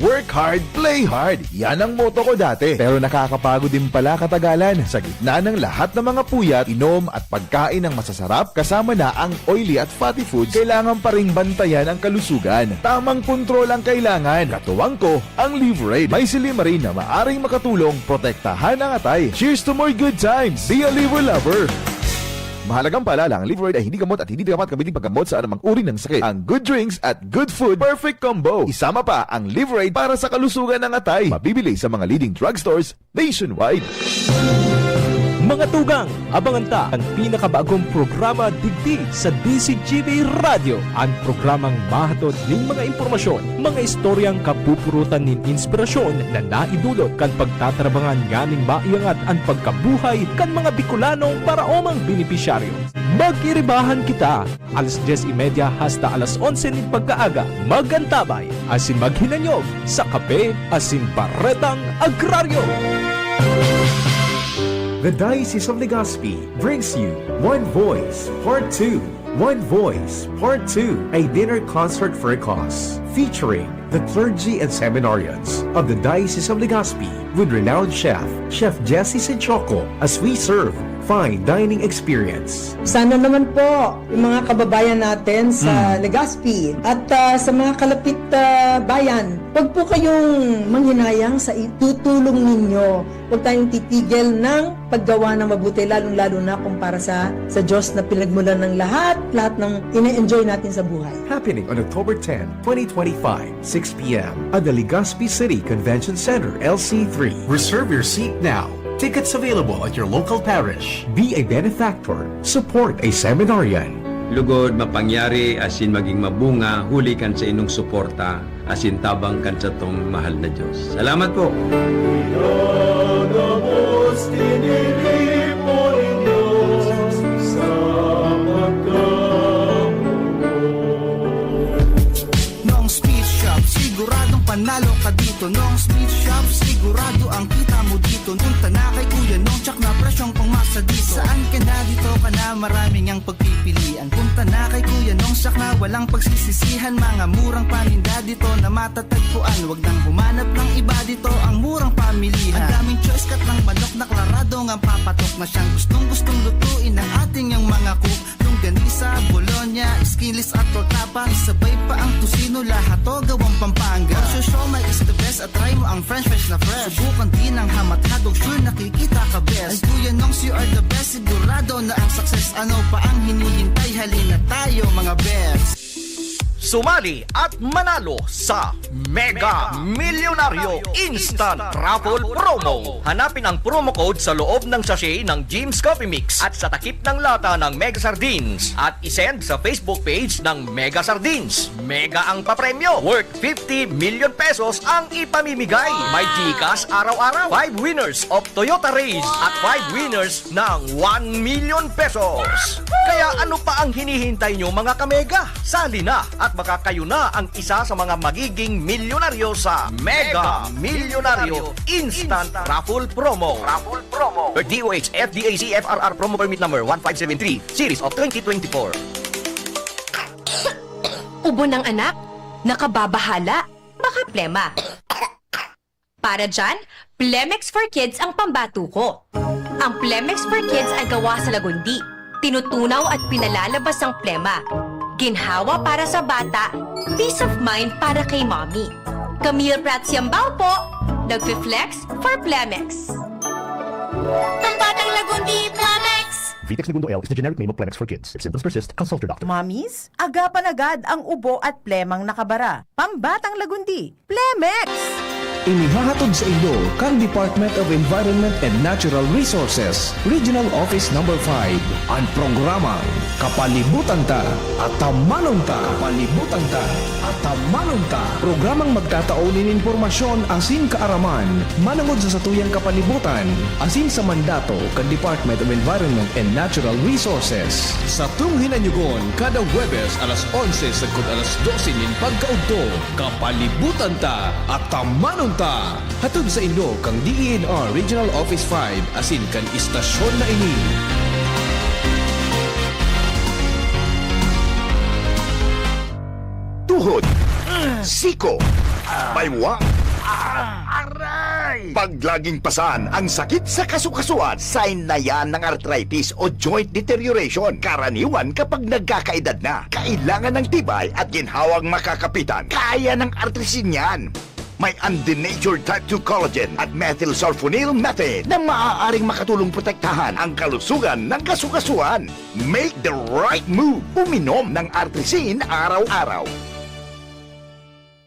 Work hard, play hard. Yan ang motto ko dati. Pero nakakapagod din pala katagalan. Sa gitna ng lahat ng mga puyat, inom at pagkain ng masasarap, kasama na ang oily at fatty foods, kailangan pa ring bantayan ang kalusugan. Tamang kontrol ang kailangan. Katuwang ko, ang Liver Aid. May silymarin na maaring makatulong protektahan ang atay. Cheers to more good times! Be a Liver Lover! Mahalagang paalala, ang Liveride ay hindi gamot at hindi dapat gamitin paggamot sa anumang uri ng sakit. Ang good drinks at good food, perfect combo. Isama pa ang Liveride para sa kalusugan ng atay. Mabibili sa mga leading drugstores nationwide. Mga tugang, abangan ta an pinakabagong programa digdi sa D Z G B Radyo, an programang mahatod nin mga impormasyon, mga istoryang kapupurutan nin inspirasyon na naidulot kan pagtatrabangan nganing maiangat an pagkabuhay kan mga Bicolanong paraomang benepisyaryo. Mag-iribahan kita, alas dyes y media hasta alas onse nin pagkaaga. Mag-antabay asin maghinanyog sa Kape asin Baretang Agraryo. The Diocese of Legazpi brings you One Voice Part two. One Voice Part two, a dinner concert for a cause, featuring the clergy and seminarians of the Diocese of Legazpi with renowned chef, Chef Jesse Sinchoco, as we serve fine dining experience. Sana naman po, yung mga kababayan natin sa Hmm. Legazpi at, ah, sa mga kalapit, ah, bayan, wag po kayong manghinayang sa itutulong ninyo. Wag tayong titigil ng paggawa ng mabuti, lalong-lalo na kung para sa, sa Diyos na pinagmulan ng lahat, lahat ng ine-enjoy natin sa buhay. Happening on October ten, twenty twenty-five, six p m at the Legazpi City Convention Center, L C three. Reserve your seat now. Tickets available at your local parish. Be a benefactor. Support a seminarian. Lugod, mapangyari asin maging mabunga huli kan saindong suporta asin tabang kan satong mahal na Diyos. Salamat po! Pinagabos, tiniripo nin Diyos sa pagkabuhay. Nong Speed Shop, siguradong panalo ka dito. Nong Speed Shop, sigurado ang kita mo dito. Punta na kay Kuya Nong, tsak na presyong pangmasa dito. Saan ka na, dito ka na, maraming ang pagpipilian. Punta na kay Kuya Nong, tsak na walang pagsisisihan. Mga murang paninda dito na matatagpuan. Wag nang humanap ng iba dito, ang murang pamilihan. Ang daming choice, cut ng manok na klaradong ang papatok na siyang gustong-gustong lutuin ng ating yang mga cook. Longganisa, bologna, skinless at torta pa. Isabay pa ang tocino, lahat to gawang Pampanga. Ang siomai is the best at try mo ang french fries na fresh. Subukan din ang hamat hotdog, sure nakikita ka best. Ay Kuya Nongs, you are the best, sigurado na ang success. Ano pa ang hinihintay? Halina tayo, mga best. Sumali at manalo sa Mega Milyonaryo Instant Raffle Promo. Hanapin ang promo code sa loob ng sachet ng Jim's Coffee Mix at sa takip ng lata ng Mega Sardines at isend sa Facebook page ng Mega Sardines. Mega ang papremyo, worth fifty million pesos ang ipamimigay. May GCash araw-araw, five winners of Toyota Raize at five winners ng one million pesos. Kaya ano pa ang hinihintay nyo, mga kamega? Sali na at baka kayo na ang isa sa mga magiging milyonaryo sa Mega Milyonaryo Instant Raffle Promo. Raffle Promo. Per D O H F D A C F R R Promo Permit Number one five seven three, Series of twenty twenty-four. Ubo ng anak? Nakababahala? Baka plema. Para dyan, Plemex for Kids ang pambato ko. Ang Plemex for Kids ay gawa sa lagundi, tinutunaw at pinalalabas ang plema. Ginhawa para sa bata, peace of mind para kay mommy. Camille Prats Yambao po, nagfi-flex for Plemex. Pambatang lagundi, Plemex! Vitex Negundo L is the generic name of Plemex for Kids. If symptoms persist, consult your doctor. Mommies, agapan agad ang ubo at plemang nakabara. Pambatang lagundi, Plemex! Inihahatod saindo kan Department of Environment and Natural Resources, Regional Office Number five, an programang Kapalibutan Ta, Atamanon Ta. Kapalibutan Ta, Atamanon Ta. Programang magtatao nin impormasyon asin kaaraman manongod sa satuyang kapalibutan asin sa mandato kan Department of Environment and Natural Resources. Satong hinanyogon kada Huwebes alas onse sagkod alas dose nin pagkaudto. Kapalibutan Ta, Atamanon Ta! Hatod saindo kan D E N R Regional Office five asin kan istasyon na ini. Tuhod, siko, baywang, aray! Paglaging pasan ang sakit sa kasukasuan, sign na yan ng arthritis o joint deterioration. Karaniwan kapag nagkakaedad na, kailangan ng tibay at ginhawang makakapitan. Kaya ng Artrisin yan. May undenatured type two collagen at methylsulfonyl methane na maaaring makatulong protektahan ang kalusugan ng kasukasuan. Make the right move. Uminom ng Artrisin araw-araw.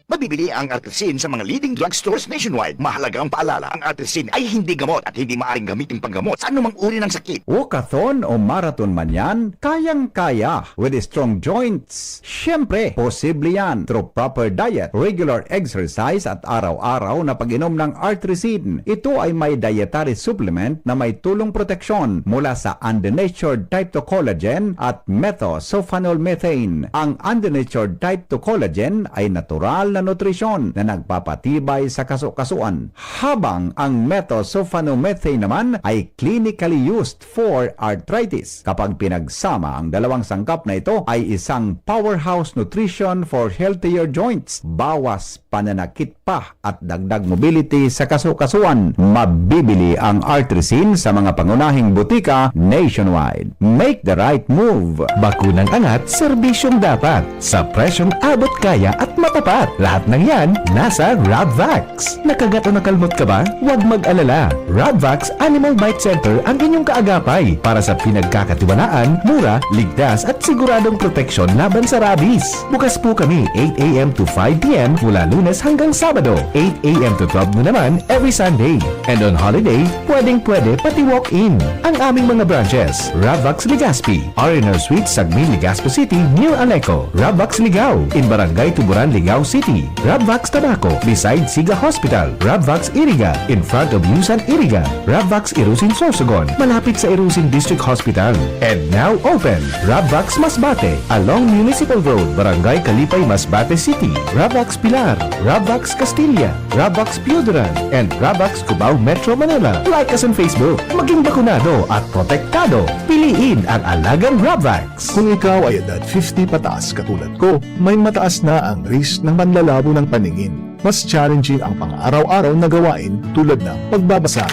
Mabibili ang Artrisin sa mga leading drugstores nationwide. Mahalagang paalala, ang Artrisin ay hindi gamot at hindi maaaring gamitin panggamot sa anumang uri ng sakit. Walkathon o marathon man yan, kayang-kaya with strong joints. Siyempre, posible yan through proper diet, regular exercise at araw-araw na pag-inom ng Artrisin. Ito ay may dietary supplement na may tulong proteksyon mula sa undenatured type two collagen at methylsulfonyl methane. Ang undenatured type two collagen ay natural na nutrisyon na nagpapatibay sa kasukasuan, habang ang methylsulfonyl methane naman ay clinically used for arthritis. Kapag pinagsama, ang dalawang sangkap na ito ay isang powerhouse nutrition for healthier joints. Bawas pananakit pa at dagdag mobility sa kasukasuan. Mabibili ang Artrisin sa mga pangunahing butika nationwide. Make the right move! Bakunang angat, serbisyong dapat, sa presyong abot kaya at matapat. Lahat ng yan, nasa Rabvax. Nakagat o nakalmot ka ba? Huwag mag-alala. Rabvax Animal Bite Center ang inyong kaagapay para sa pinagkakatiwalaan, mura, ligtas at siguradong proteksyon laban sa rabies. Bukas po kami eight a m to five p m mula Lunes hanggang Sabado, eight a m to twelve noon naman every Sunday. And on holiday, pwedeng-pwede pati walk-in. Ang aming mga branches, Ravax Legazpi, R and R Suites, Sagmin, Legazpi City, New Aleco, Ravax Ligao, in Barangay Tuburan, Ligao City, Ravax Tabaco, beside Siga Hospital, Ravax Iriga, in front of Yusan Iriga, Ravax Irusin Sorsogon, malapit sa Irusin District Hospital. And now open, Ravax Masbate, along Municipal Road, Barangay Kalipay, Masbate City, Ravax Pilar, Ravax Castilla, Ravax Pioduran, and Ravax Cubao, Metro Manila. Like us on Facebook. Maging bakunado at protektado. Piliin ang alagang Ravax. Kung ikaw ay edad fifty pataas katulad ko, may mataas na ang risk ng panlalabo ng paningin. Mas challenging ang pang-araw-araw na gawain tulad ng pagbabasa,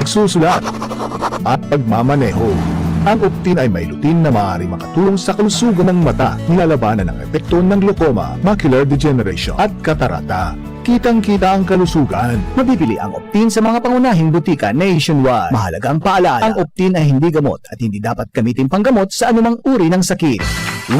pagsusulat, at pagmamaneho. Ang Optin ay may lutein na maaaring makatulong sa kalusugan ng mata, nilalabanan ang epekto ng glaucoma, macular degeneration, at katarata. Kitang-kita ang kalusugan. Mabibili ang Optin sa mga pangunahing butika nationwide. Mahalagang paalala, ang Optin ay hindi gamot at hindi dapat gamitin panggamot sa anumang uri ng sakit.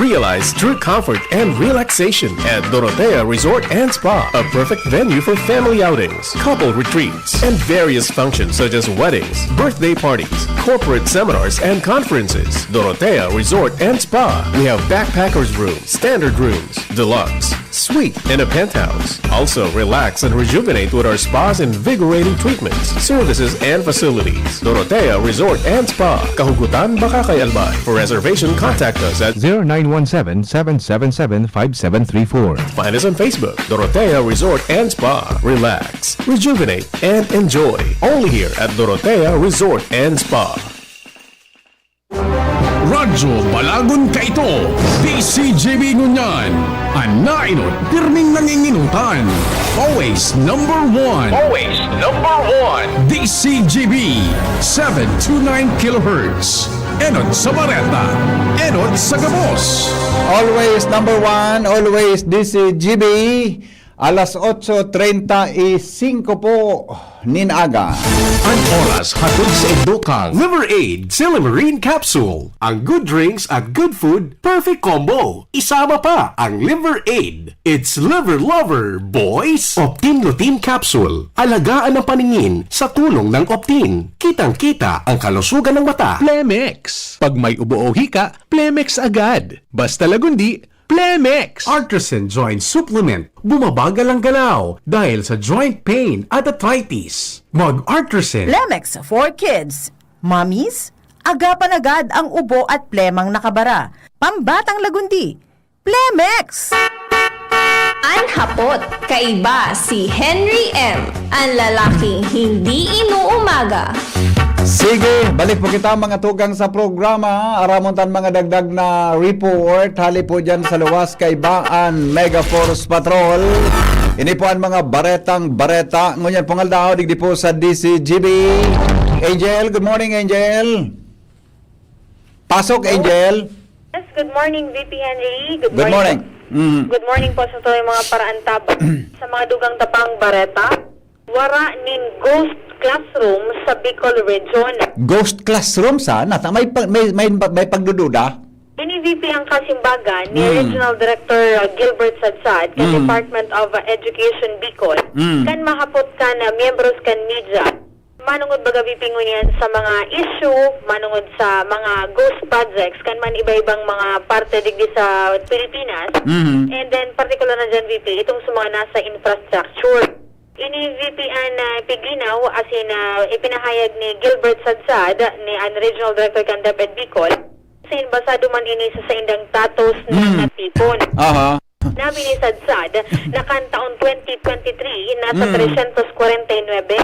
Realize true comfort and relaxation at Dorotea Resort and Spa, a perfect venue for family outings, couple retreats, and various functions such as weddings, birthday parties, corporate seminars, and conferences. Dorotea Resort and Spa. We have backpackers room, standard rooms, deluxe, suite, and a penthouse. Also, relax and rejuvenate with our spa's invigorating treatments, services, and facilities. Dorotea Resort and Spa, Kahugutan, Bacacay, Albay. For reservation, contact us at zero nine one seven, seven seven seven, five seven three four. Find us on Facebook, Dorotea Resort and Spa. Relax, rejuvenate, and enjoy. Only here at Dorotea Resort and Spa. Radyo Balagon kaito, D C G B ngunyan. An naenot, pirming nanginginutan. Always number one. Always number one. D C G B, seven two nine kilohertz. Enot sa bareta, enot sa gabos. Always number one, always D C G B. Alas otso treinta y cinco po nin aga. An oras hatod saindo kan Liver Aid Silymarin Capsule. Ang good drinks at good food, perfect combo. Isama pa ang Liver Aid. It's Liver Lover, boys! Optin Lutein Capsule. Alagaan ang paningin sa tulong ng Optin. Kitang-kita ang kalusugan ng mata. Plemex. Pag may ubo o hika, Plemex agad. Basta Lagundi, Plemex! Artrisin Joint Supplement. Bumabagal ang galaw dahil sa joint pain at arthritis. Mag-Artrisin. Plemex for kids, mommies, agapan agad ang ubo at plemang nakabara. Pambatang Lagundi, Plemex! An hapot, kaiba si Henry M, an lalaking hindi inuumaga. Sige, balik po kita, mga tugang, sa programa. Aramon tan mga dagdag na report hali po dyan sa luwas, kaiba an Mega Force Patrol. Ini po an mga baretang bareta ngunyan pong aldaw digdi po sa D C G B. Angel, good morning, Angel. Pasok, Angel. Yes, good morning, V P Henry. Good Good morning. morning. Mm. Good morning po sa tuloy mga paraantabang. Sa mga dugang tapang bareta, wara nin ghost classroom sa Bicol Region. Ghost classroom sa? Nata, may, pa- may, may, may pagdududa? Ini V P ang kasimbagan ni Mm. Regional Director, uh, Gilbert Sadsad kan Mm. Department of, uh, Education Bicol. Mm. Kan mahapot kan, uh, miyembros kan media, manungod baga V P ngunyan sa mga issue, manungod sa mga ghost projects, kan man iba-ibang mga parte digdi sa Pilipinas. Mhm. And then, partikular na dyan, V P, itong sa mga nasa infrastructure. Ini V P an, ah, piglinaw, asin, ah, ipinahayag ni Gilbert Sadsad, ni an Regional Director kan DepEd Bicol, asin basado man ini sa saindang datos na Mm. natipon. Aha. Sinabi ni Sadsad na kan taon twenty twenty-three, nasa Mm. tresyentos kwarenta y nuebe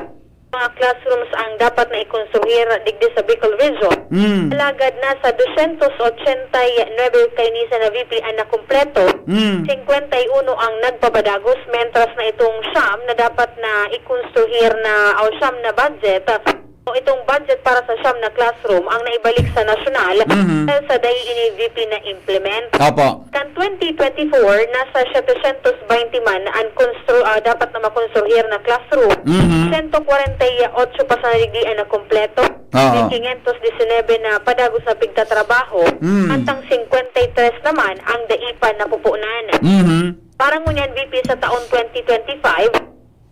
mga classrooms ang dapat na ikonstruhir digdi sa Bicol Region. Mm. Alagad nasa dosyentos otsenta y nuebe kaini sana, V P, an nakumpleto, Mm. singkwenta y uno ang nagpapadagos, mentras na itong siyam na dapat na ikonstruhir na, o siyam na budget, o itong budget para sa siyam na classroom ang naibalik sa nasyonal Mhm. dahil sa dai ini V P na-implement. Opo. Kan twenty twenty-four, nasa setecientos baynte man an konstru-, ah, dapat na makonstruhir na classroom. Mhm. Sento kwarenta y otso pa sana digdi an nakumpleto. Oo. May quinientos disinebe na padagos na pigtatrabaho, Mm. antang singkwenta y tres naman ang dai pa napupunan. Mhm. Para ngunyan, V P, sa taon twenty twenty-five,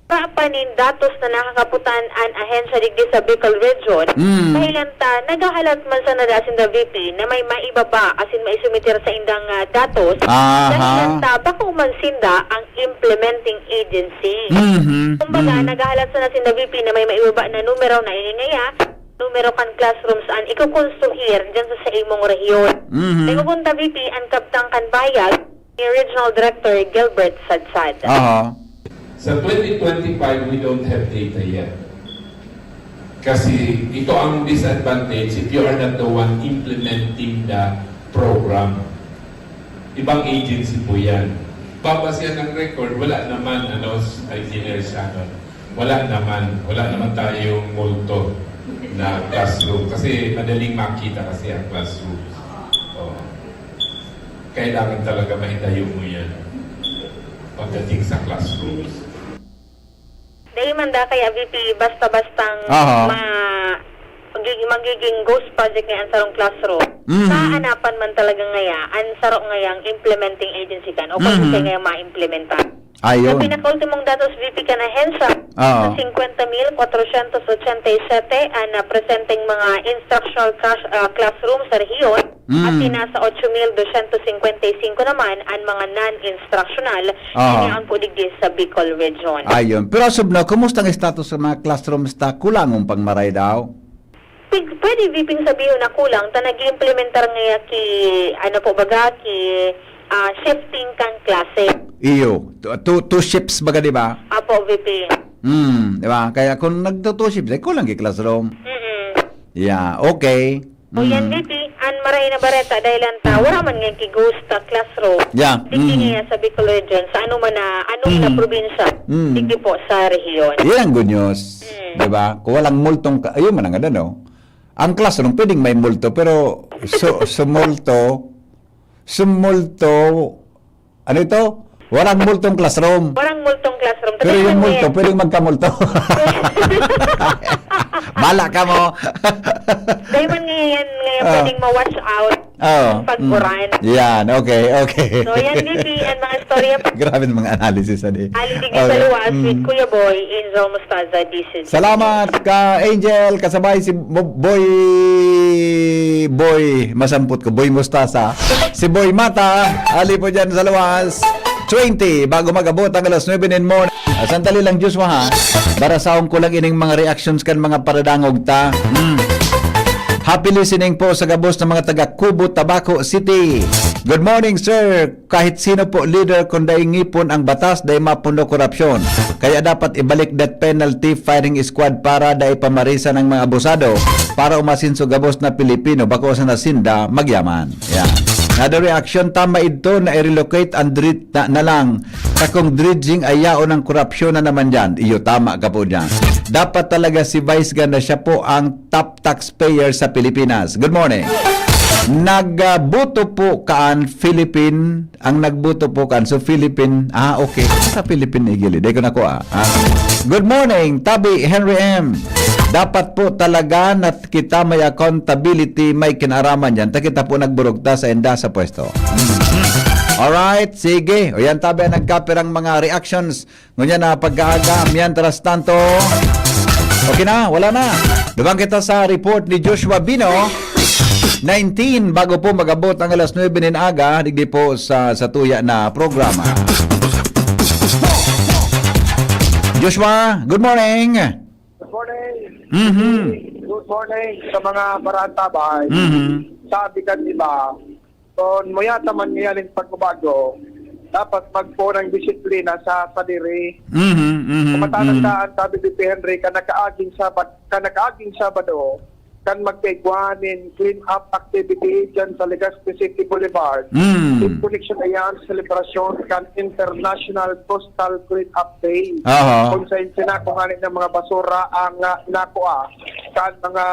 wara pa nin datos na nakakaputan an ahensya digdi sa Bicol Region, Mm. dahilan ta naghahalat man sana daa sinda, V P, na may maibaba asin maisumiter sa indang, ah, datos, Aha. dahilan ta bako man sinda ang implementing agency. Mhm. Kumbaga, Mhm. naghahalat sana sinda, V P, na may maibaba na numero na ini ngaya, numero kan classrooms an ikokonstruhir dyan sa, sa imong rehiyon. Mhm. Nagpupunta, V P, an kabtang kan bayag ni Regional Director Gilbert Sadsad. Aha. Sa twenty twenty-five, we don't have data yet. Kasi ito ang disadvantage if you are not the one implementing the program. Ibang agency po yan. Babasihan ng record, wala naman, ano, Engineer Shannon, wala naman, wala naman tayong multo na classroom. Kasi madaling makita kasi ang classroom. Oo. Kailangan talaga maitayo mo yan pagdating sa classrooms. Dai man da kaya, V P, basta-bastang Aha. ma-, magig-, magiging ghost project ngaya an sarong classroom. Mm. Maanapan man talaga ngaya an saro ngayang implementing agency kan o kung Mhm. siya ngaya maimplementar. Ayun. Sa pinakaultimong datos, V P, kan ahensya, Oo. sa singkwenta mil kwatrosyentos otsenta y siyete an, ah, presenteng mga instructional class-, ah, classroom sa rehiyon, Mm. at nasa otso mil dosyentos singkwenta y singko naman an mga non-instructional Oo. na yaon po digdi sa Bicol Region. Ayun. Pero as of now, kumusta ang status sa mga classrooms ta? Kulangon pang maray daw? Pig-, pwede, V P, sabihon na kulang ta nag-iimplementar ngaya ki, ano po baga, ki, ah, shifting kan klase. Iyo. Two, two, two shifts baga, di ba? Apo, V P. Hmm, di ba? Kaya kung nagto-two shifts, ay kulang ki classroom. Mm-mm. Yeah, okay. O yan, Mm. V P, an maray na bareta, dahilan ta, wala man ngayon ki ghost ta classroom. Yeah, Digdi mm. niya sa Bicol Region, sa ano man na, anong na Mm. probinsya, Mm. digdi po sa rehiyon. Yan ang good news. Mm. Di ba? Kung walang multong, ka- ayun man ang ano, no? Ang classroom, pwedeng may multo, pero su- sumulto, sumulto, ano ito? Walang multong classroom. Walang multong classroom. Pero Totoo yung yan multo, eh. pwedeng magkamulto. Bala ka mo. Dahil man ngayon, ngayon Ah. pwedeng ma-wash out Oo. pag Mm. uran. Yan, okay, okay. So, yan, V P, ang mga istorya pa. Grabe ng mga analysis, ano eh. Alidig sa Okay. luwas with Mm. Kuya Boy, Angel Mostaza, D C. Salamat ka, Angel, kasabay si Bo- Boy, Boy, masampot ko, Boy Mostaza. Si Boy Mata, ali po dyan sa luwas. Twenty, bago mag-abot ang alas nuebe nin morning. Ah, sandali lang, Joshua, ha? Barasahon ko lang ining mga reactions kan mga paradangog ta. Hmm. Happy listening po sa gabos ng mga taga Kubo, Tabaco City. Good morning, sir. Kahit sino po leader, kung dai ngipon ang batas, dai mapuno korupsyon. Kaya dapat ibalik death penalty, firing squad para dai pamarisan ang mga abusado, para umasenso gabos na Pilipino, bako sana sinda magyaman. Yan. Another reaction, tama idto na i-relocate ang drit na, na lang. Sa kung dredging, ayaon ang korupsyon na naman dyan. Iyo, tama ka po dyan. Dapat talaga si Vice Ganda, siya po ang top taxpayer sa Pilipinas. Good morning. Nagboto po kaan Philippine, ang nagboto po kaan, so Philippine, ah, okay. Sa Philippine Eagle, di ko nakuha. Ah. Good morning, Tabi Henry M. Dapat po talaga na kita may accountability, may kinaraman dyan. Ta kita po nagburugta sa enda sa pwesto. Alright, sige. O yan, Tabi, ang nagkapirang mga reactions. Ngunyan na pagkaaga, mientras tanto, okay na, wala na. Duman kita sa report ni Joshua Bino, nineteen, bago po mag-abot ang alas nuebe nin aga, digdi po sa, sa tuya na programa. Joshua, good morning. Good morning. Mhm. Good morning sa mga barantabay. Mhm. Sabi kan iba, kung muyata man ngayon ang pagbabago, dapat magpoon ng disiplina sa sadiri. Mhm, mhm, Kumatanan mhm. ta ang sabi ni P. Henry, kan nakaaging Sabad-, kan nakaaging Sabado, kan magkaigwa nin clean-up activity dyan sa Legazpi City Boulevard. Mm. In connection na yan sa selebrasyon kan International Coastal Clean-up Day. Aha. Kung sa insinako nga ng mga basura ang ah, nakuha kan mga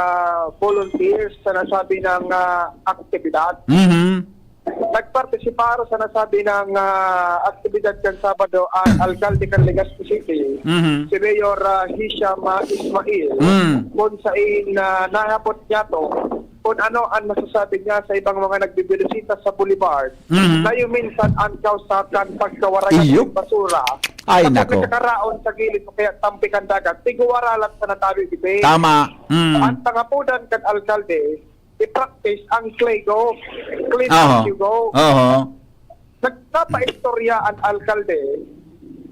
volunteers sa nasabi ng ah, aktibidad. Mhm. Nagpartisipar sa nasabi ng ah, aktibidad kan Sabado ang alkalde kan Legazpi City, Mhm. si Mayor ah, Hisham ah, Ismail, Mm. kung sa in ah, nahapot niya to, kung ano ang masasabi niya sa ibang mga nagbibisita sa Boulevard, Mhm. na yung minsan ang kausa kan pagkawarayan Iyo. ng basura. Ay, Kapag nako. nagkakaraon sa gilid o kaya tampi kan dagat, tiguwara lang sa natabi, bibi. Tama. Mm. Ang pangapudan kan alkalde, i-practice ang Clego. Clean Aha. as you go. Aha. Nagpapaistorya ang alkalde,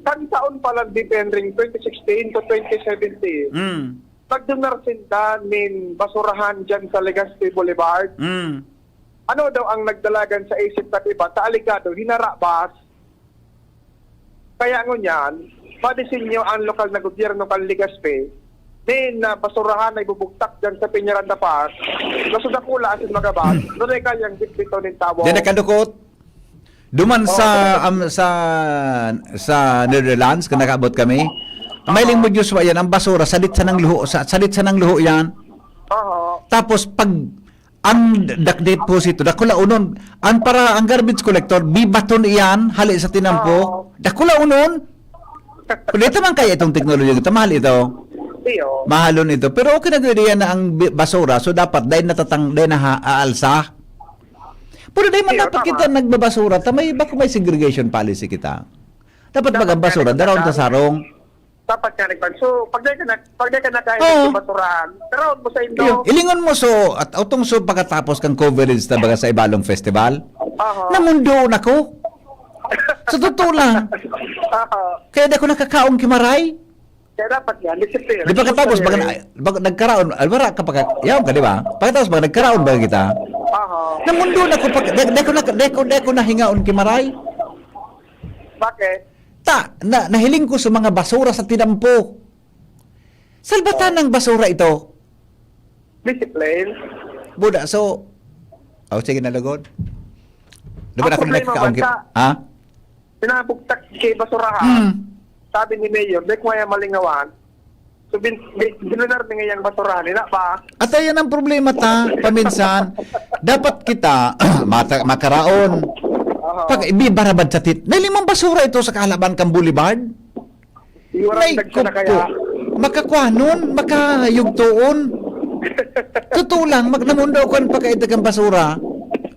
kan taon pa lang depending twenty sixteen to twenty seventeen, Mm. nagdunar sinda nin basurahan dyan sa Legazpi Boulevard. Mm. Ano daw ang nagdalagan sa isip kan iba? Ta alegado, hinarabas. Kaya ngunyan, madisenyo ang lokal na gobyerno kan Legazpi, nin ah, basurahan na ibubugtak dyan sa Peñaranda Park, na sa dakula asin magabas, doon ay kayang bitbiton nin tawo. Diyan nakadukot. Duman Oo, sa, talaga. am, sa, sa Netherlands, kung nakaabot kami, may Oo. ling mo, Joshua, yan, ang basura, salit sa nang luho, sa, salit sa nang luho yan. Oo. Tapos, pag, ang dak-, deposito, dakula unon, ang para, ang garbage collector, bibaton iyan, hali sa tinampo, Oo. dakula unon. Kulit naman kaya itong teknolohiya, ito, mahal ito. Iyo. Mahalon ito. Pero okay na gud yan na ang bi-, basura, so dapat, dahil natatang, dahil na aalsa. Pero di man Iyo, dapat tama. kita nagbabasura, ta may, bako may segregation policy kita. Dapat Dapat bagang basura, nga daraon ta nagtatang. sarong. Dapat nga nagpag-, so, pag di ka na, pag di ka na kaya Oo. sa basurahan, daraon mo sa indo. Iyo, ilingon mo so, at utong so pagkatapos kang coverage na baga sa Ibalong Festival, Aha. namundoon ako. Sa totoo lang. Aha. Kaya di ako nakakaong kimaray. Kaya dapat nga, disiplina. Di pagkatapos, baga, Disiplina. na- baga nagkaraon, ay, wala ka pagka, yaon ka, di ba? Pagkatapos, baga nagkaraon, baga kita, Aha. namundo na ko, pag, di, di ko na, di ko, di ko nahingaon kimaray. Bakit? Ta, na, nahiling ko sa mga basura sa tinampo. Salbatan ng basura ito. Discipline. Buda, so, oh, sige na, lugod. Di ba Ang na ako problema, nagkakaon ki-, basta, ha? pinabugtak kay basurahan. Hmm. Sabi ni Mayor, "Di ko kaya malingawan." So, bin-, bin-, binunar ni ngayang basurahan. Ina ba? At ayan ang problema ta, paminsan. Dapat kita, mata-, makaraon. Aha. Pag ibibarabad sa tit-, nahiling mong basura ito sa kaalaban kang boulevard? Iwaran Nay, nagsa na kaya? Makakwanon, makayugtoon. Totoo lang, magnamundo ako ang pagkaita kang basura.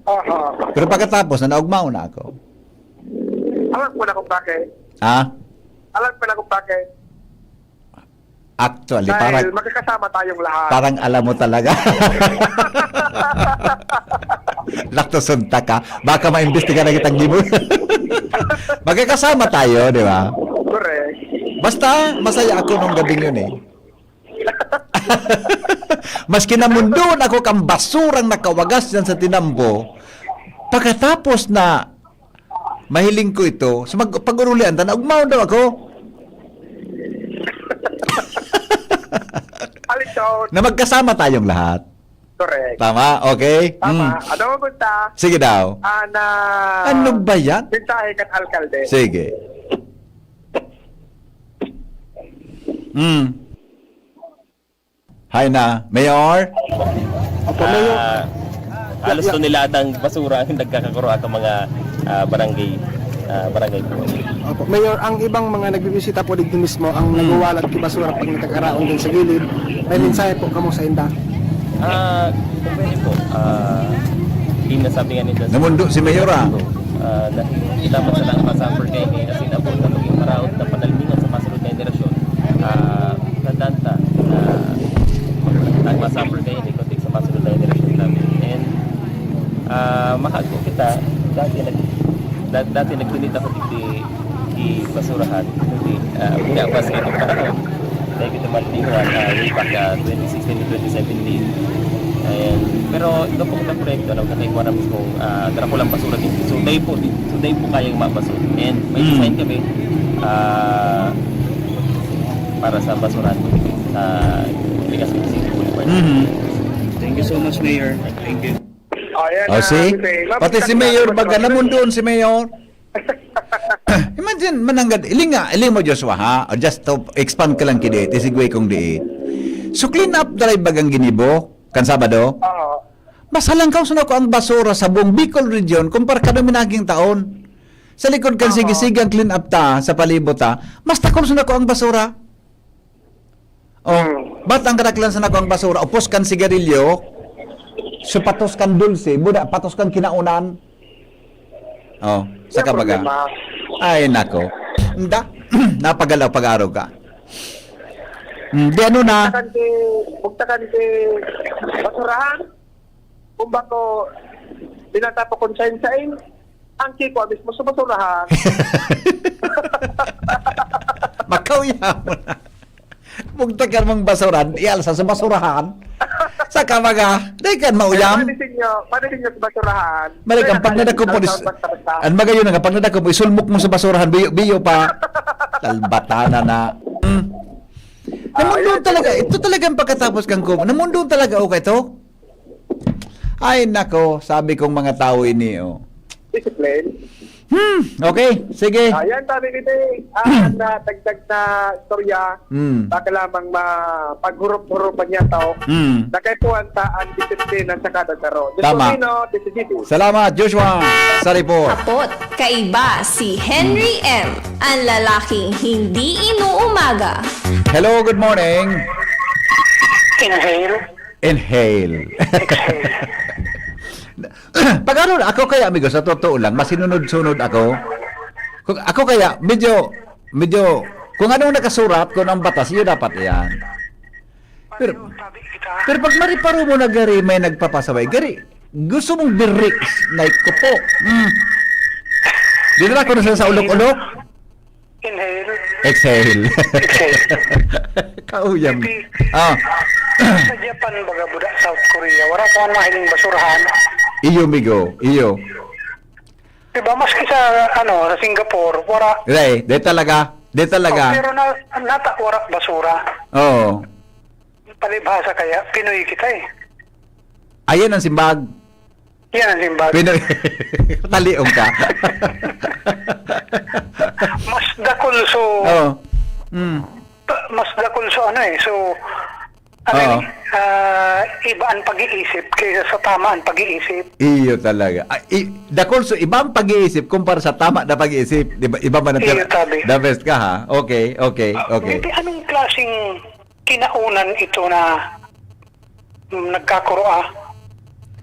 Aha. Pero pagkatapos, na naugmaon na ako. Alam ko na kung bakit. Ha? Alam ko na kung bakit. Actually, Dahil parang, magkakasama tayong lahat. parang alam mo talaga. Laktosunta ka. Baka maimbestiga na kitang gimon. Magkakasama tayo, di ba? Correct. Basta, masaya ako nung gabing yun eh. Maski namundon ako kang basurang nakawagas dyan sa tinambo, pagkatapos na mahiling ko ito, so mag-, pag-urulian ta, naugmaon daw ako. Alison. Na magkasama tayong lahat. Correct. Tama? Okay? Tama. Mm. Ano mo punta? Sige daw. Ah, na Ano ba yan? mensahe kan alkalde. Sige. Mm. Hi na. Mayor? Opo, Mayor. Ah, Halos to nila atang basura ang nagkakakurwa ka mga, ah, barangay, ah, barangay po. Opo. Mayor, ang ibang mga nagbibisita po digdi mismo ang Hmm. nagwawalat ki basura pag nagkakaraon din sa gilid. May Hmm. mensahe po kamo sa inda? Ah, kung pwede po, ah, yung nasabi nga nito sa Namundo si Mayor, ah. Ah, na, kita mo sa lang masuffer kayo ni, as in, abot na maging maraot na panalmingan sa masunod na henerasyon. Ah, tandaan ta na nagmasuffer kayo ni, kundi sa masunod na henerasyon namin. And, ah, mahago kita, dati nag-, da-, dati nagtinita ko digdi, di basurahan. Kundi, ah, unya, pas itong panahon, dahil kita malilinguan, ah, way back, ah, twenty sixteen to twenty seventeen. Ayan. Pero ito po, itong proyekto, ano, kakaigwa na mismo, ah, dara ko lang basura din. So, dahil po, di-, so, dahil po kayang mabasura. And may Hmm. design kami, ah, para sa basurahan po sa Legazpi City Boulevard. Mhm. Thank you so much, Mayor. Thank you. Ayan, Oh, ah, see? Jose, Pati si mabigyan Mayor, ka baga naman. Namundoon si Mayor. Imagine, mananggad, ilinga, iling mo, Joshua, ha? O, just to expand ka lang kidi, tisigway kong diit. So, clean up drive bagang ginibo, kan Sabado? Oo. Mas halangkaw sana ko ang basura sa buong Bicol Region kumpara ka nung minaging taon. Sa likod kan Oo. sige-sige ang clean up ta, sa palibot ta, mas takol sana ko ang basura. Oh, Hmm. ba't ang kadaklan sana ko ang basura? Upos kan sigarilyo, sapatos kan dulce, buda, patos kan kinaunan. Oh, sa Yung kabaga. problema. Ay, nako. Nda, napagalaw pag-araw ka. Hmm, di ano na. Bugtakan ki, bugtakan ki basurahan. Kung bako, binata pa kung sain-sain, ang kiko mismo sa basurahan. Makauyam mo na. Bugtakan mong basurahan, ialsa sa basurahan. Sa kabaga, di kan mauyam. Pwede din nyo, pwede din nyo sa basurahan. Balik, ang Pwede pagnadako kayo po, is-, basta-basta. ang magayon na nga, pagnadako po, isulmok mo sa basurahan, biyo-biyo pa. Talbatana na. Hmm. Ah, Namundong yan, talaga, yan. Ito talaga ang pagkatapos kang kubo. Namundong talaga, okay to? Ay, nako, sabi kong mga tao ini, oh. Discipline. Hmm, okay, sige. Ayan, sabi ni Dave, ah, na dagdag na istorya, Hmm. baka lamang mapaghurup-hurupan niya tao. Hmm. Na kaipuhan ta ang disiplina sa kada saro. Tama. Disiplina, disiplina. Salamat, Joshua, sa report. Hapot, kaiba si Henry M, ang lalaking hindi inuumaga. Hello, good morning. Inhale. Inhale. Exhale. Pag ano, ako kaya, amigo, sa totoo lang, masinunod-sunod ako. Kung ako kaya, medyo, medyo, kung anong nakasurat, kung ang batas, yun dapat yan. Pero, Sabi kita. pero pag mariparo mo na gari, may nagpapasaway, gari, gusto mong biriks, naik ko po. Mm. Dinala ko na sa, sa ulok-ulok. Inhale. Exhale. Exhale. Kauyam. Hindi. Ah. Sa Japan, baga, buda, South Korea, wala pa man mahiling basurahan. Iyo, migo. Iyo. Diba, maski sa, ano, sa Singapore, wala. Di, di talaga. Di talaga. Oh, pero na, nata, wala basura. Oo. Palibhasa kaya, Pinoy kita eh. Ayan ang simbag. Yan ang simbag. Pinoy. Taliong ka. Mas dakul so, Oo. Mm. mas dakul so ano eh. So, ano Oo. yun, ah, iba ang pag-iisip kaysa sa tama ang pag-iisip. Iyo talaga. Ah, i-, dakul so iba ang pag-iisip kumpara sa tama na pag-iisip. Di ba? Iba man ang Iyo, ter-, tabi. the best ka, ha? Okay, okay, Ah, okay. Hindi, anong klaseng kinaunan ito na, mm, nagkakuro, ah?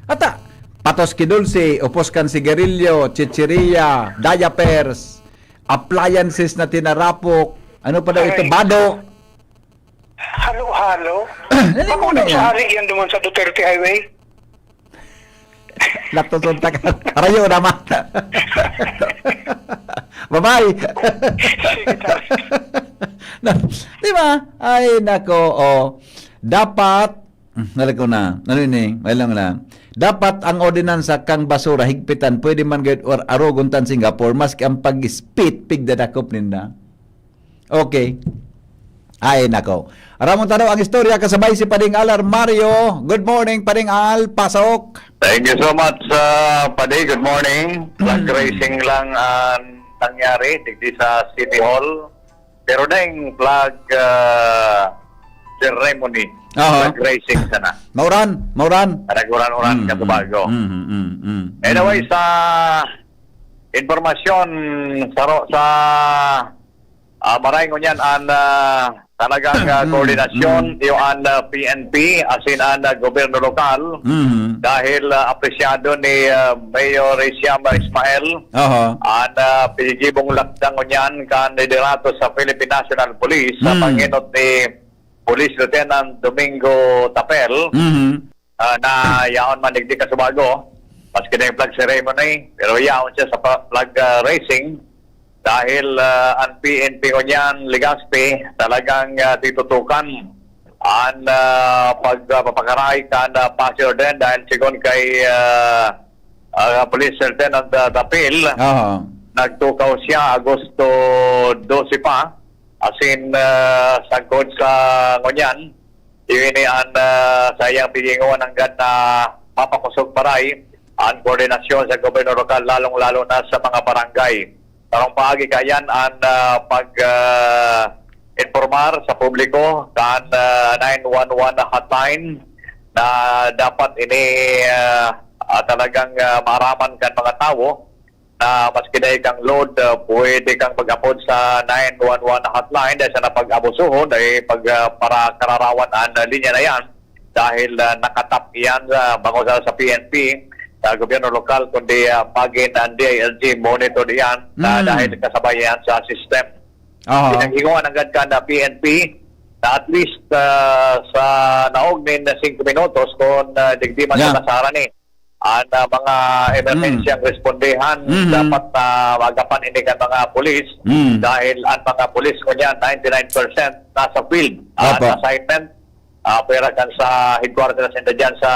Ata, patos ki dulce, upos kan sigarilyo, chichirya, diapers, appliances na tinarapok, ano pa daw ito? Aray. Bado. Halo-halo. Ano Baka mo na daw yan? Sa hali yan duman sa Duterte Highway. Latoson ta ka. Rayo naman. Bye-bye. Sige, tayo. Na, di ba? Ay, nako, oh. Dapat, hmm, nalagko na. Ano yun eh? May lang na. Dapat ang ordinansa kang basura higpitan, pwede man gayud or arogon tan Singapore, maski ang pag-spit, pigdadakop ninda. Okay. Ay, nako. Aramon ta daw ang istorya kasabay si Pading Al Armario. Good morning, Pading Al. Pasok. Thank you so much, uh, Padi. Good morning. Flag Mm. raising lang ang nangyari digdi sa City Hall. Pero na yung flag, uh, ceremony. Aha. Drag racing sana. Mauran, mauran. Nag-uran-uran Mm, ka sa mm, bago. mm, mm, mm, mm. Anyway, sa impormasyon, saro sa, ah, maray ngunyan an, ah, talagang, ah, Mm, koordinasyon, mm. iyo an, ah, P N P, asin an, ah, gobyerno lokal. Mm. Dahil, ah, apresyado ni, ah, Mayor Siam Ismael Aha. an, ah, pinigibong lakdang ngunyan kan liderato sa Philippine National Police sa Mm. pangenot ni Police Lieutenant Domingo Tapel, Mhm. ah, na yaon man digdi Kasubago, maski na yung flag ceremony, pero yaon siya sa pa-, flag, ah, raising dahil, ah, ang P N P ngunyan, Legazpi, talagang, ah, titutukan an, ah, pag, ah, papakaray kan, ah, Paseo Orden dahil sigon kay, ah, ah, Police Lieutenant, ah, Tapel, Aha. nagtukaw siya Agosto dose pa, asin, ah, sagkod sa ngunyan, iyo ini an, ah, saiyang pag-iingon nanggad na mapakosog paray an koordinasyon sa gobyerno lokal, lalong-lalo na sa mga barangay. Sarong paagi kayan an, ah, pag, ah, informar sa publiko kan, ah, nine one one hotline na dapat ini, ah, ah, talagang, ah, maaraman kan mga tawo na maski dai kang load, ah, pwede kang mag-apod sa nine one one hotline dahil sa napag-abusuhon, dahil pag, ah, para kararawan an, ah, linya na yan dahil, ah, nakatap iyan sa, bako sa, sa P N P, sa gobyerno lokal, kundi, ah, magin ang D I L G monitor iyan na Mm. dahil kasabay iyan sa system. Aha. Pinaghinguan nanggad kan P N P na at least, ah, sa laog nin singko minutos, kung, ah, digdi man Yeah. sa nasara ni, an, ah, mga emerhensyang Mm. respondehan, Mhm. dapat na maagapan ini kan mga pulis Mm. dahil ang mga pulis ngunyan, ninety-nine percent nasa field, ah, Opo. sa assignment. Ah, pwera kan sa headquarters nila dyan sa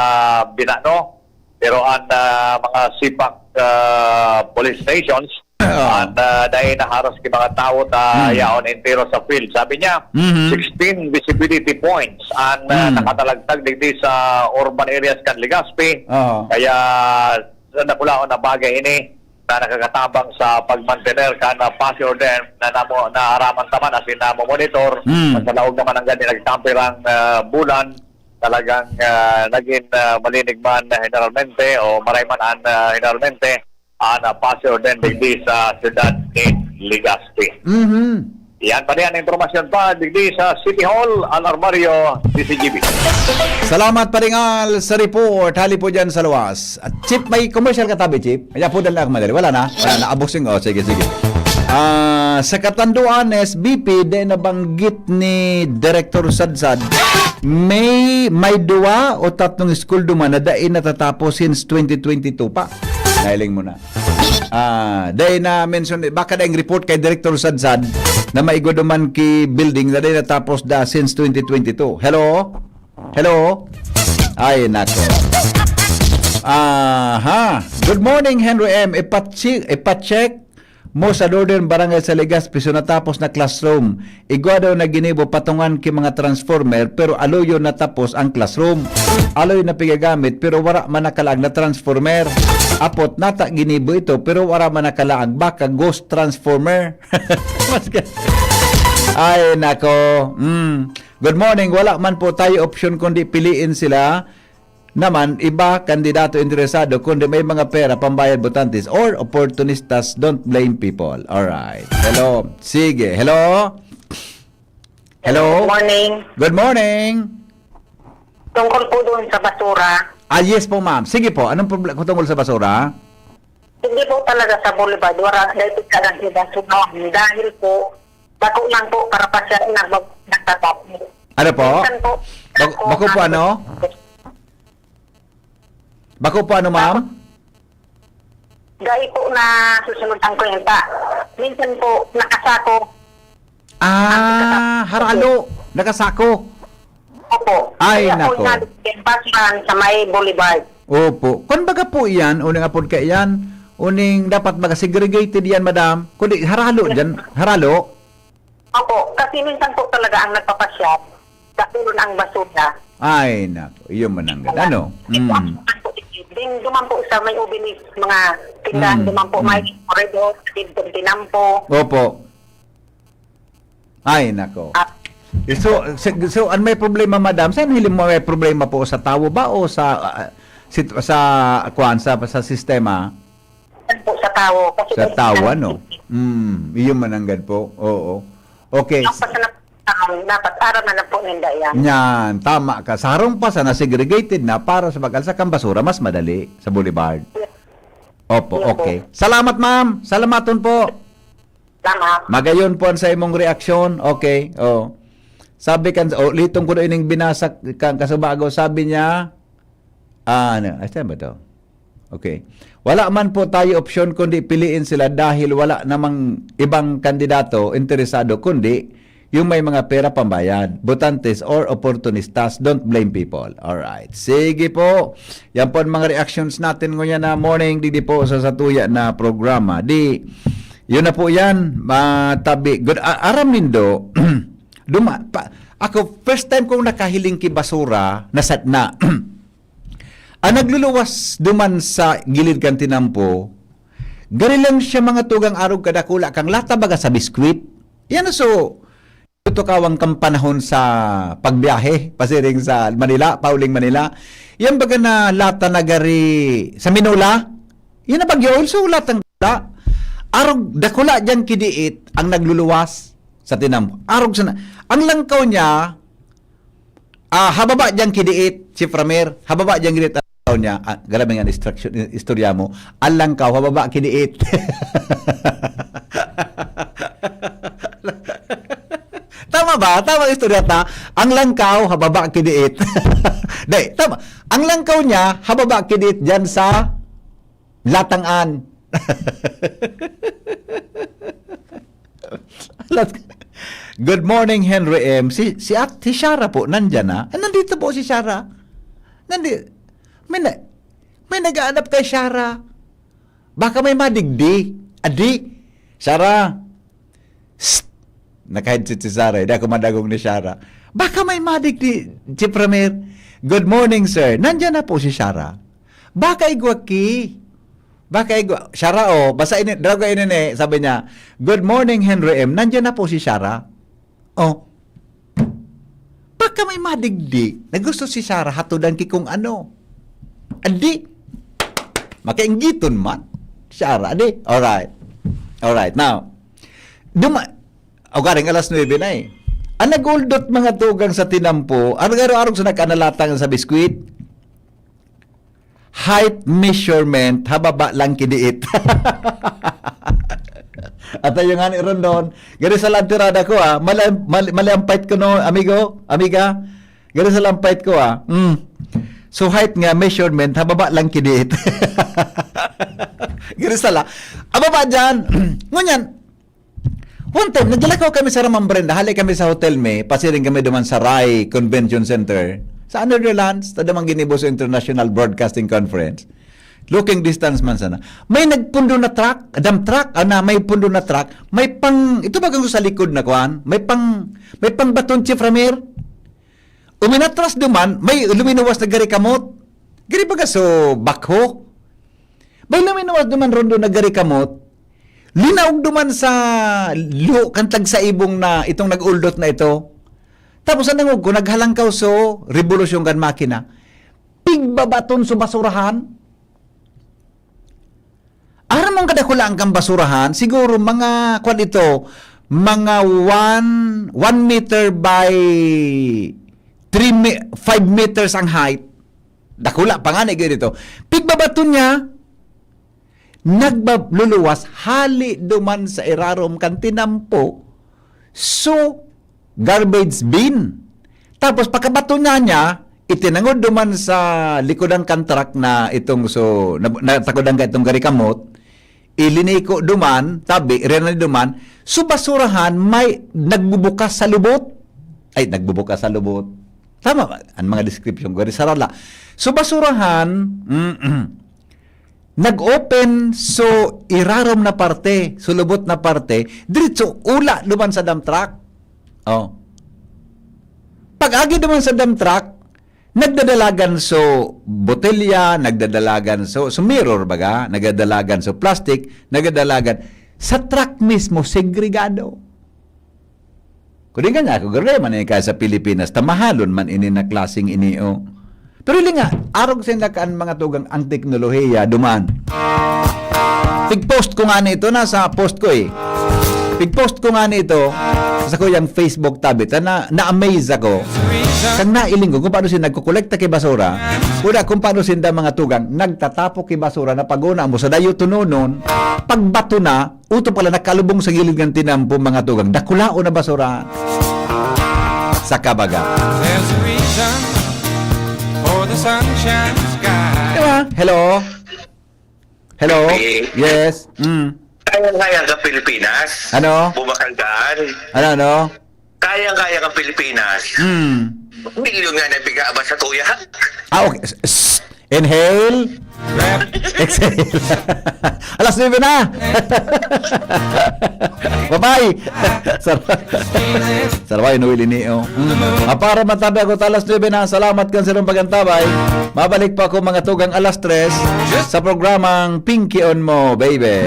Binano. Pero ang, ah, mga sipak, ah, police stations, Oo. ang, ah, dahil naharos ki mga tao ta Mm. yaon entero sa field. Sabi niya, Mhm. sixteen visibility points ang, ah, Mm. nakatalagtag digdi sa urban areas kan Legazpi. Oo. Kaya sa dakulaon na bagay ini na nakakatabang sa pagmantener kan, ah, Paseo Orden na namo-, naaraman ta man asin namomonitor. Mm. Sa laog naman ang gani nagtamperang, ah, bulan, talagang, ah, naging, ah, malinig man na generalmente o maray man an, ah, generalmente, an, ah, Paseo Orden digdi sa siyudad nin Legazpi. Mhm. Yan pa rin ang impormasyon pa digdi sa City Hall, Al Armario, D C G B. Salamat, Paring Al, sa report. Hali po dyan sa luwas. At Chief, may commercial ka tabi, Chief? Kaya po dala ako madali. Wala na? Wala na. Abos yung, oh, sige, sige. Ah, sa Catanduanes, B P, di nabanggit ni Director Sadsad, may, may duwa o tatlong school duman na dai natatapos since twenty twenty-two pa. Nailing mo na. Ah, dai na mention, baka dai report kay Director Sadsad na maigwa duman ki building na dai natapos da since twenty twenty-two. Hello? Hello? Ay, nako. Aha. Good morning, Henry M. Ipachi-, ipacheck mo sa Northern Barangay sa Legazpi, so natapos na classroom. Igwa daw na ginibo patungan ki mga transformer, pero aloyon na tapos ang classroom. Aloy na pigagamit, pero wara man nakalaag na transformer. Apot, nata ginibo ito, pero wara man nakalaag, baka ghost transformer. Mas ka-, ay, nako. Mm. Good morning. Wala man po tayo option kundi piliin sila naman, iba kandidato interesado, kundi may mga pera, pambayad botantes, or opportunistas, don't blame people. Alright. Hello. Sige. Hello? Hello? Good morning. Good morning. Tungkol po doon sa basura. Ah, yes po, ma'am. Sige po. Anong problema tungkol sa basura? Hindi po talaga sa Boulevard. Wala, dahil po talaga sa basura. Dahil po, bako lang po para pa siya nag-, nagtatapos. Ano po? Minsan po, Bako, ako bako po ang ano? Bako po ano, ma'am? Dai po na susunod ang kwenta. Minsan po, nakasako. Ah, Ang pagkatapos haralo. Nakasako. Opo. Ay, Kaya po nako. nga, basurahan sa may boulevard. Opo. Kun baga po iyan, uning apod ka iyan, uning dapat baga segregated iyan, madam. Kundi haralo Yes. diyan, haralo. Opo, kasi minsan po talaga ang nagpapasyal, dakulon ang basura. Ay, nako. Iyon man ang Wala. ganda, no? Ito ang Mm. ang po, din duman po sa may Ubinis, mga tindahan Mm, duman po, mm. may corridor, tinampo. Opo. Ay, nako. Ah. So, so, so, an may problema, madam? Saan hiling mo may problema po? Sa tawo ba o sa, ah, sit-, sa, kuwan, sa, sa sistema? Yan po sa tawo. Kasi Sa tawo, ano? Hmm, iyo mananggad po. Oo. Okay. Ang pasanap dapat aram na lang po ninda yan. Yan, tama ka. Sa harong pa sana, segregated na para sa pag-alsa kan basura, mas madali sa boulevard. Opo, Yes, okay. Salamat, ma'am. Salamaton po. Tama. Magayon po ang sa imong reaksyon. Okay, oh. Sabi kan, oh, litong ko na ining binasa kan kasubagaw. Sabi niya, ah, ano, ay, saan ba to? Okay. Wala man po tayo opsyon kundi piliin sila dahil wala namang ibang kandidato interesado kundi yung may mga pera pambayad, botantes or oportunistas. Don't blame people. Alright. Sige po. Yan po ang mga reactions natin ngayon na morning. Digdi po sa satuya na programa. Di, yun na po yan. Matabi. Good. A- aram nindo, duma, pa, ako, first time kong nakahiling ki basura na satna. Ang nagluluwas duman sa gilid kan tinampo, gari lang siya mga tugang arog kadakula kang lata baga sa biskwit. Yan so, tutukawang kang panahon sa pagbiyahe, pasiring sa Manila, pauling Manila. Yan baga na lata na gari sa Minola, yan na bagyo, also latang dakula. Arog dakula dyan kidiit ang nagluluwas sa tinampo. Arog sana. Ang langkaw niya, ah, hababa dyan kidiit, Chief Ramer, hababa dyan kidiit ang langkaw niya. Ah, grabe nga instruction, istorya mo. Ang langkaw, hababa kidiit. Tama ba? Tama ang istorya ta? Ang langkaw, hababa kidiit. Di, tama. Ang langkaw niya, hababa kidiit dyan sa Latang-an. Good morning, Henry M. Si, si, at, si Shara po, nandyan na. Ah, nandito po si Shara. Nandi, may, na, may nag-aanap kay Shara. Baka may madigdi. Adi, Shara. Psst! Naka-headset si Shara. Hindi ako madagong ni Shara. Baka may madigdi, Chief Ramer. Good morning, sir. Nandyan na po si Shara. Baka igwa ki. Baka igwa. Shara, oh. Basta ini, draga ini ni, sabi niya, "Good morning, Henry M." Nandyan na po si Shara. Oh. Baka may madigdi na gusto si Shara hatodan ki kung ano. Adi, makainggiton man. Shara, adi. Alright. Alright. Now, duma, o garing alas nuebe na eh. Ang nag-uldot mga tugang sa tinampo, arog-arog sa nagkanalatang sa biskwit, height measurement, hababa lang kidiit. At ayun nga ni Rondon, gari sa lantirada ko ah, mali, mali, mali ang fight ko no, amigo, amiga. Gari sa lang fight ko ah. Mm. So height nga, measurement, hababa lang kidiit. Gari sa la. Ababa dyan. Ngunyan, one time, naglalakaw kami sa Ramang Brenda, hali kami sa hotel mi, pasiring kami duman sa Rai Convention Center, sa Netherlands, ta duman ginibo sa International Broadcasting Conference. Looking distance man sana. May nagpundo na truck, dump truck, ah, na may pundo na truck, may pang, ito ba kung sa likod na kuan? May pang, may pang baton, Chief Ramir? Uminatras duman, may luminuwas na gari kamot. Gari baga so, bakho. May luminuwas duman, Rondo, na gari kamot. Linaog duman sa luho kan tagsaibong na itong nag-uldot na ito. Tapos ang nangog ko, naghalangkaw so, revolusyon kan makina. Pigbabaton so basurahan. Aram mong kadakulaan kang basurahan, siguro mga, kwan ito, mga one, one meter by three me-, five meters ang height. Dakula pa nga ni dito. Pigbabaton niya, nagluluwas hali duman sa irarom kan tinampo. So, garbage bin. Tapos pagkabato na niya, itinangod duman sa likodan kan truck na itong so, na, natakodan ka itong gari kamot, iliniko duman, tabi, rinani duman, so basurahan may nagbubukas sa lubot. Ay, nagbubukas sa lubot. Tama ba? Ang mga description ko, sarala. So basurahan, mm, nag-open so irarom na parte, so lubot na parte, diretso ula duman sa dump truck. Oh. Pag-agi duman sa dump truck, nagdadalagan so botelya, nagdadalagan so, so mirror baga, nagdadalagan so plastic, nagdadalagan sa truck mismo, segregado. Pwede nga niya ako gagawin man eh, kaya sa Pilipinas, tamahalon man ini na klaseng ini, oh. Pero huli nga, arog sa inda kaan mga tugang ang teknolohiya, duman. Pig-post ko nga nito, nasa post ko eh. Pig-post ko nga nito sa kuyang Facebook tabi, ta na, na-amaze ako. Kang nailing ko kung paano siya nagkukolekta ki basura, kuda kung paano sinda mga tugang nagtatapo ki basura na paguna mo sa dayo tunonon, pagbato na, uto pala nakalubong sa gilid ng tinampo mga tugang, dakulaon na basura. Sa kabaga. There's a reason for the sunshine sky. Diba? Hello? Hello? Eh. Yes? Mm. Kaya-kaya ka Pilipinas. Ano? Bumakalgaan. Ano, ano? Kaya-kaya ka Pilipinas. Mm. Milyon nga na piga ba sa tuya? Ah, okay. S- s- Inhale. Exhale. Alas nuebe na. Bye-bye. Sar- Sarway, Noel Inio. Mm. Ah, para matabi ako, alas nuebe na. Salamat kan sarong pagantabay. Mabalik pa ako mga tugang alas tres sa programang Pinkion Mo, Baby.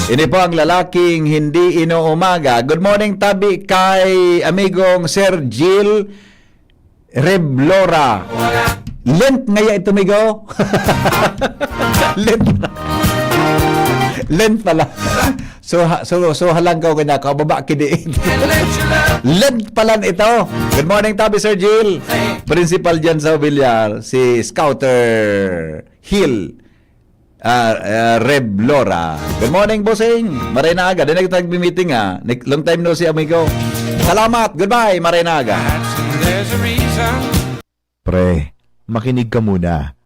Ini po ang lalaking hindi inuumaga. Good morning, tabi kay amigong Sir Gil Reblora. Lent ngaya ito, migo. Lent. Lent pala. So, ha- so, so halangkaw ka niya, kababa kidiin. Lent pala ito. Good morning, tabi Sir Gil. Principal dyan sa Villar, si Scouter Hill. Ah, ah, Reb Lora. Good morning, bossing. Maray na aga. Di na kita nagmi-meeting, ah. Nek- Long time no see, amigo. Salamat. Goodbye. Maray na aga. There's a reason. Pre, makinig ka muna.